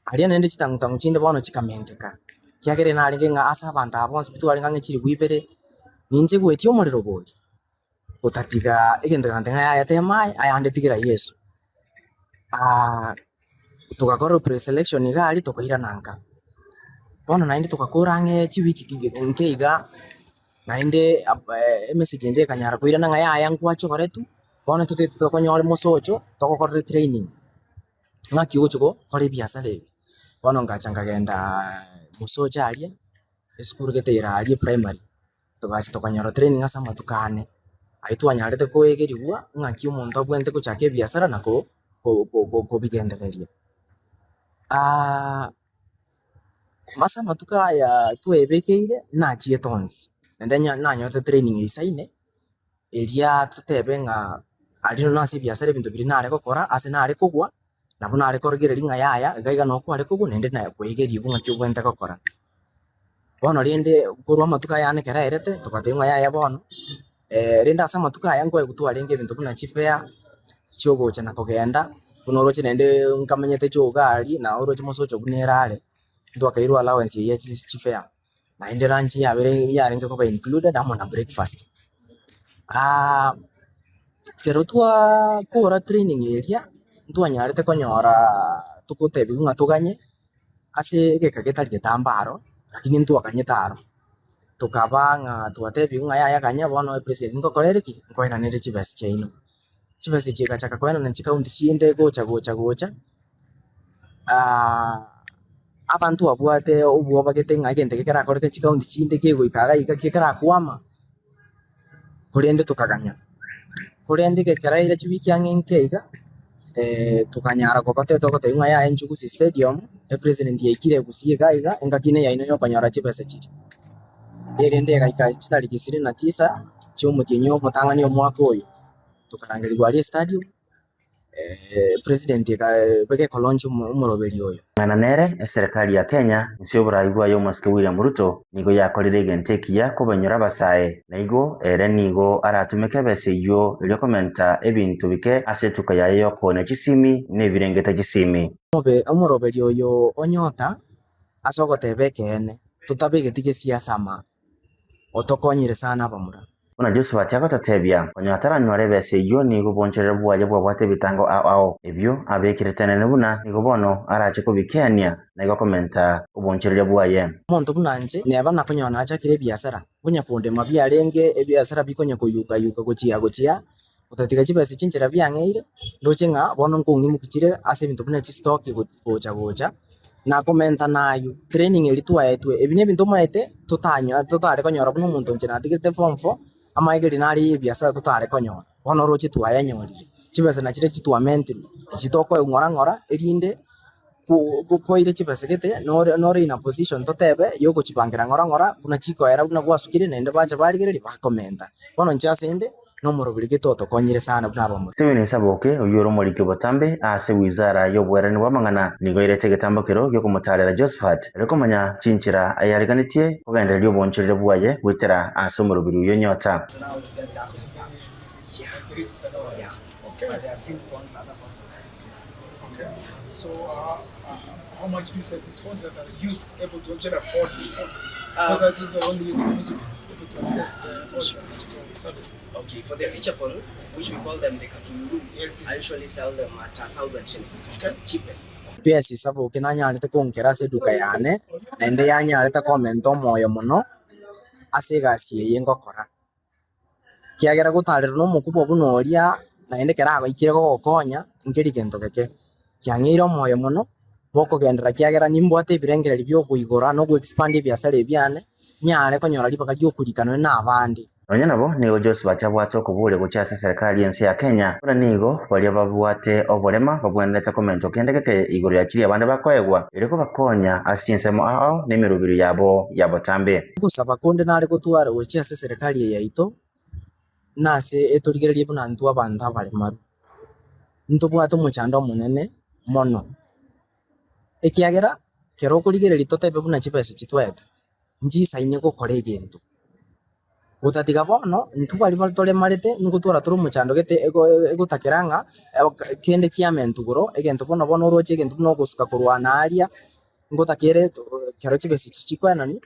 Aria naende chitang'utang'u chinde bono chikamenteka, ekiagera narenge ng'a ase abanto aba bonsi pi twarenge ang'e chilifu ibere, ninche goetia omorero bori, gotatiga egento egento ng'a yaya tema aye, ayande tigera Yeso. Togakora pre-selection iga aria tokairana nka. Bono naende togakora ang'e chiwiki nke iga, naende emessage ende ekanyara koirana ng'a yaya nkwachoretwe, bono totagete tokonyore mosocho togokorere training, ng'aki ogochi gokora ebiasara ebi. Bono ngacha nkagenda mosocho aria, esukuru gete ere aria eprimary. Togacha tokanyora training ase amatuko ane, ayio twanyarete koegerigwa ng'aki omonto abwenerete gochaka ebiasara na ko ko kobigendereria. Ase amatuko aya twebekeire nachiete onsi, naende nanyorete training eisaine, eria totebe ng'a aria nonya ase ebiasara ebinto biria nare gokora ase nare kogwa, nabo nare korigereria ng'a yaya iga iga noo kware kogwa naende naye kwegerigwa ng'aki obwenerete gokora. Bono rende korwa amatuko aya ane ekero aerete, togateba ng'a yaya bono, rende ase amatuko aya nkoegwa twarenge ebinto buna chifare, chiogocha na kogenda, buna oroche naende nkamenyete choga aria, na oroche mosocho buna ere are, ntwakairwe allowance eywo ya chifare, naende lunch yabere yarenge koba included amo na breakfast. Ekero twakora training eria, ntwanyarete konyora togotebiwa ng'a toganye. Ase egeka getari getambe aro, lakini ntwakanyete aro, tokaba ng'a twatebigwa ng'a yaya ganya bono epresident ngokorere ki? Nkoenanere chibesa chiaino. Chibesa echi chigachaka koenana chikaunti chinde gocha gocha gocha, abanto babwate obwoba gete ng'a egento eke kerakoreke chikaunti chinde kegoika iga iga kekerakwama, korende tokaganya. Korende gekeraire chiwiki ang'e inke iga, tokanyara koba togotebia ng'a yaya inchuo Gusii Stadium, epresident yaikire Gusii iga iga, engaki neyaino ya okonyora chibesa chiria. Erinde egaika chitariki ishirini na tisa, chia omotienyi omotang'ani omwaka oyo, tokarangerigwa aria estadium. President eka ekolaunch omoroberi oyo. Ng'ana nere, eserekari ya Kenya, inse y'oborai bwaye omosike William Ruto, nigo yakorire egento ekiya kobenyora abasae, na igo ere nigo aratumeke ebesa eyio erio komenta ebinto bike ase etuka yaye y'okoonia chisimi na ebirengete chisimi. Omoroberi oyo onyota ase ogoteba ekeene, totabegeti gesiasa ama. Otokonyire sana abamura. Buna Josafati agototebia, Onye ataranyora ebesa eyio nigo obonchorero bwaye bwabwate ebitango ao ao, ebio abekire tenene buna nigo bono arache kobikeania na igo komenta obonchoreria bwaye. Omonto buna inche, neba nakonyora nachakire ebiasara, konya kondema biarenge ebiasara bikonya koyuka-yuka gochia gochia, gotatiga chibesa chinchera biang'eire, ndoche ng'a bono nkong'imokia chire ase ebinto buna chistoki gocha gocha, na komenta naywo, training eria twaetwe, ebi na ebinto omanyete totanya totare konyora buna omonto inche natigete form four, amaegeri nare ya ebiasara totare konyora, bono oroche twayanyorire. Chibesa nachire chitwamentirwe, echi tokoegwa ng'ora ng'ora erinde ko koire chibesa gete nore nore in a position totebe ya ogochibangera ng'ora ng'ora buna chikoera buna gwasukire naende bacha barigereria bakomenta. Bono inche ase inde. Nomoroberi gete otokonyire sana buna abamura. Stephen Isaboke, oyio ore omoriki obotambe ase wizara y'obwerani bw'amang'ana, nigo airete egetambo kero gi'okomotaarera Josephat, erio komanya chinchera ayareganetie kogendereria oboonchoreri bwaye goetera ase omoroberi oyio Nyota. Besa esaboke nanyarete konkera ase eduka yane, naende yanyarete komenta omoyo mono ase egasi eye ngokora. Ekiagera gotarerwa na omokubwa buna oria, naende ekero agoikire gogokonya, nkeri gento geke. Kiang'eire omoyo mono, bokogenderera ekiagera nimbwate ebirengererio bia okoigora na ogoexpand ebiasara ebi biane, nyare konyora ribaga ria okorika nonye na abande. Nonya nabo, nigo Josephat abwate okoboria gochia ase eserekari y'ense ya Kenya, buna nigo baria babwate oborema babwenerete komentwa kende geke igoro ya chiria abande bakoegwa, erio kobakonya ase chinsemo ao ao na emeroberi yabo ya botambe. Ogosaba konde nare gotwara gochia ase eserekari eye yaito, nase etorigererie buna intwe abanto abaremaru, ntobwate omochando omonene mono, ekiagera kero okorigereria totebe buna chibesa chitwete, nchisaine gokora egento. Gotatiga bono, intwe baria bare toremarete, nigotwara tore omochando gete egotakera ng'a kende kiamentwa igoro, egento bono bono oroche egento buna ogosuka korwa naaaria, ngotakere ekero chibesa echi chikoenanwa,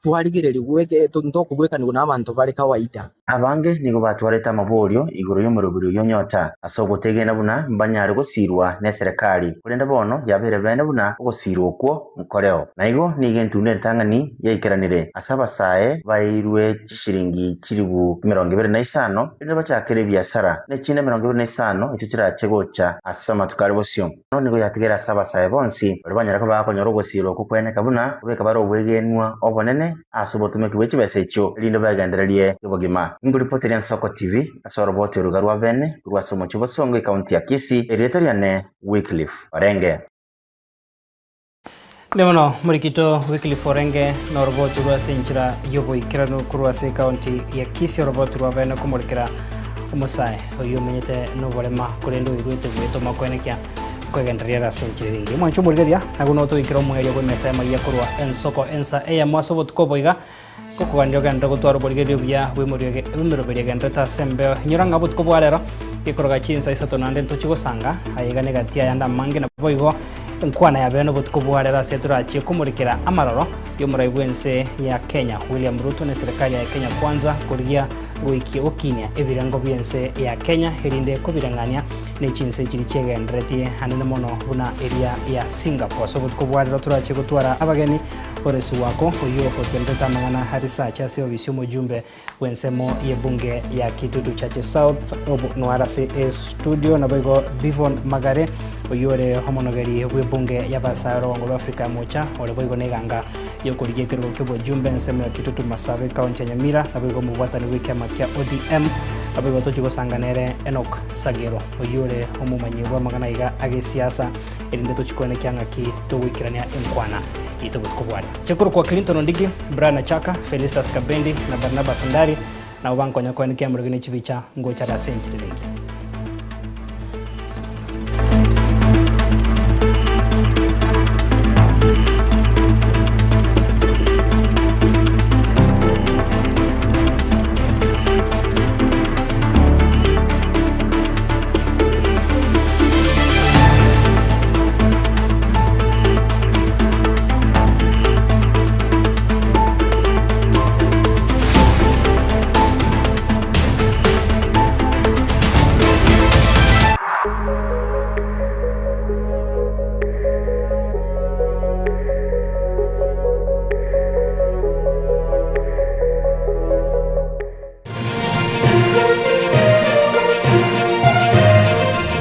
twarigererigwe eke ntokobwekanigwa na abanto bare kawaida. Abange nigo batwarete amaborio igoro y'omoroberi oyio Nyota, ase ogotegena buna mbanyare gosiirwa neserekari, korende bono yabeire bene buna ogosiirwa okwo nkoreo. Na igo nigo entundo entang'ani yaikeranire ase abasae baeirwe chishiringi chilifu 25, erinde bachakere ebiasara, na echinde 25 echio chirache gocha ase amatuko are bosio. Bono nigo yatigere ase abasae bonsi baria banyare koba bakonyora ogosiirwa okwo kweneka buna kobeka bare obwegenwa obonene ase obotomeki bwe chibesa echio, erinde bagendererie obogima. Ingoripoteria Nsoko TV ase oroboti oruga rwa bene korwa ase omochie o Bosongo ekaunti ya Kisii, erieta riane Wycliffe Orenge. Mbuya mono morikito Wycliffe Orenge na oroboti rwa ase enchera y'oboikeranu korwa ase ekaunti ya Kisii oroboti rwa bene komorikera omosae oyio omenyete noborema korende oirwete gwetoma koenekia kwegendereria ere ase enchera ere engiya. Omwancho omorigereria nabwo notoikera omoerio bw'emesa y'amaiga korwa ensoko ensa eyemo ase obotuko obo iga Gokogandia ogenderere gotwara oborigereria obuya bw'emeroberio egendererete ase embeo. Inyora ng'a obotuko bwa rero gekoroga chinsa isato naende ntochie gosanga, aye iga negati ayande amange naboigo enkwana ya bene obotuko bwa rero ase torachie komorikera amaroro y'omorai bw'ense ya Kenya William Ruto na eserekari yaye Kenya Kwanza korigia goikia gokinia ebirengo bi'ense ya Kenya erinde kobireng'ania ne chinse chiria chiegenderetie anene mono buna eria ya Singapore. Ase obotuko bwa rero torachie gotwara abageni Horace Wako, oyio otenderete amang'ana a research ase obisi omojumbe bw'ensemo y'ebunge ya Kitutu Chache South, obo noare ase estudio, naboigo Bivon Magare, oyio ore omonogeri bw'ebunge y'abasae orogongo rwa Africa ya Mocha, ore boigo neganga y'okorigia ekerogo ki'obojumbe ensemo ya Kitutu Masabe ekaunti ya Nyamira, naboigo omobwatani bw'ekiama kia ODM, naboigo tochie gosanga nere Enock Sagero, oyio ore omomanyi bw'amang'ana iga agesiasa. erinde tochie koenekia ng'aki togoikerania enkwana yaito botuko bwane. Chikorokwa Clinton Ondigi, Brian Achaka, Felistus Kabendi na Barnabas Ondari nabo bankonya koenekia amorogi ne chibicha ngochare ase enchera ere engiya.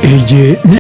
Eye ne.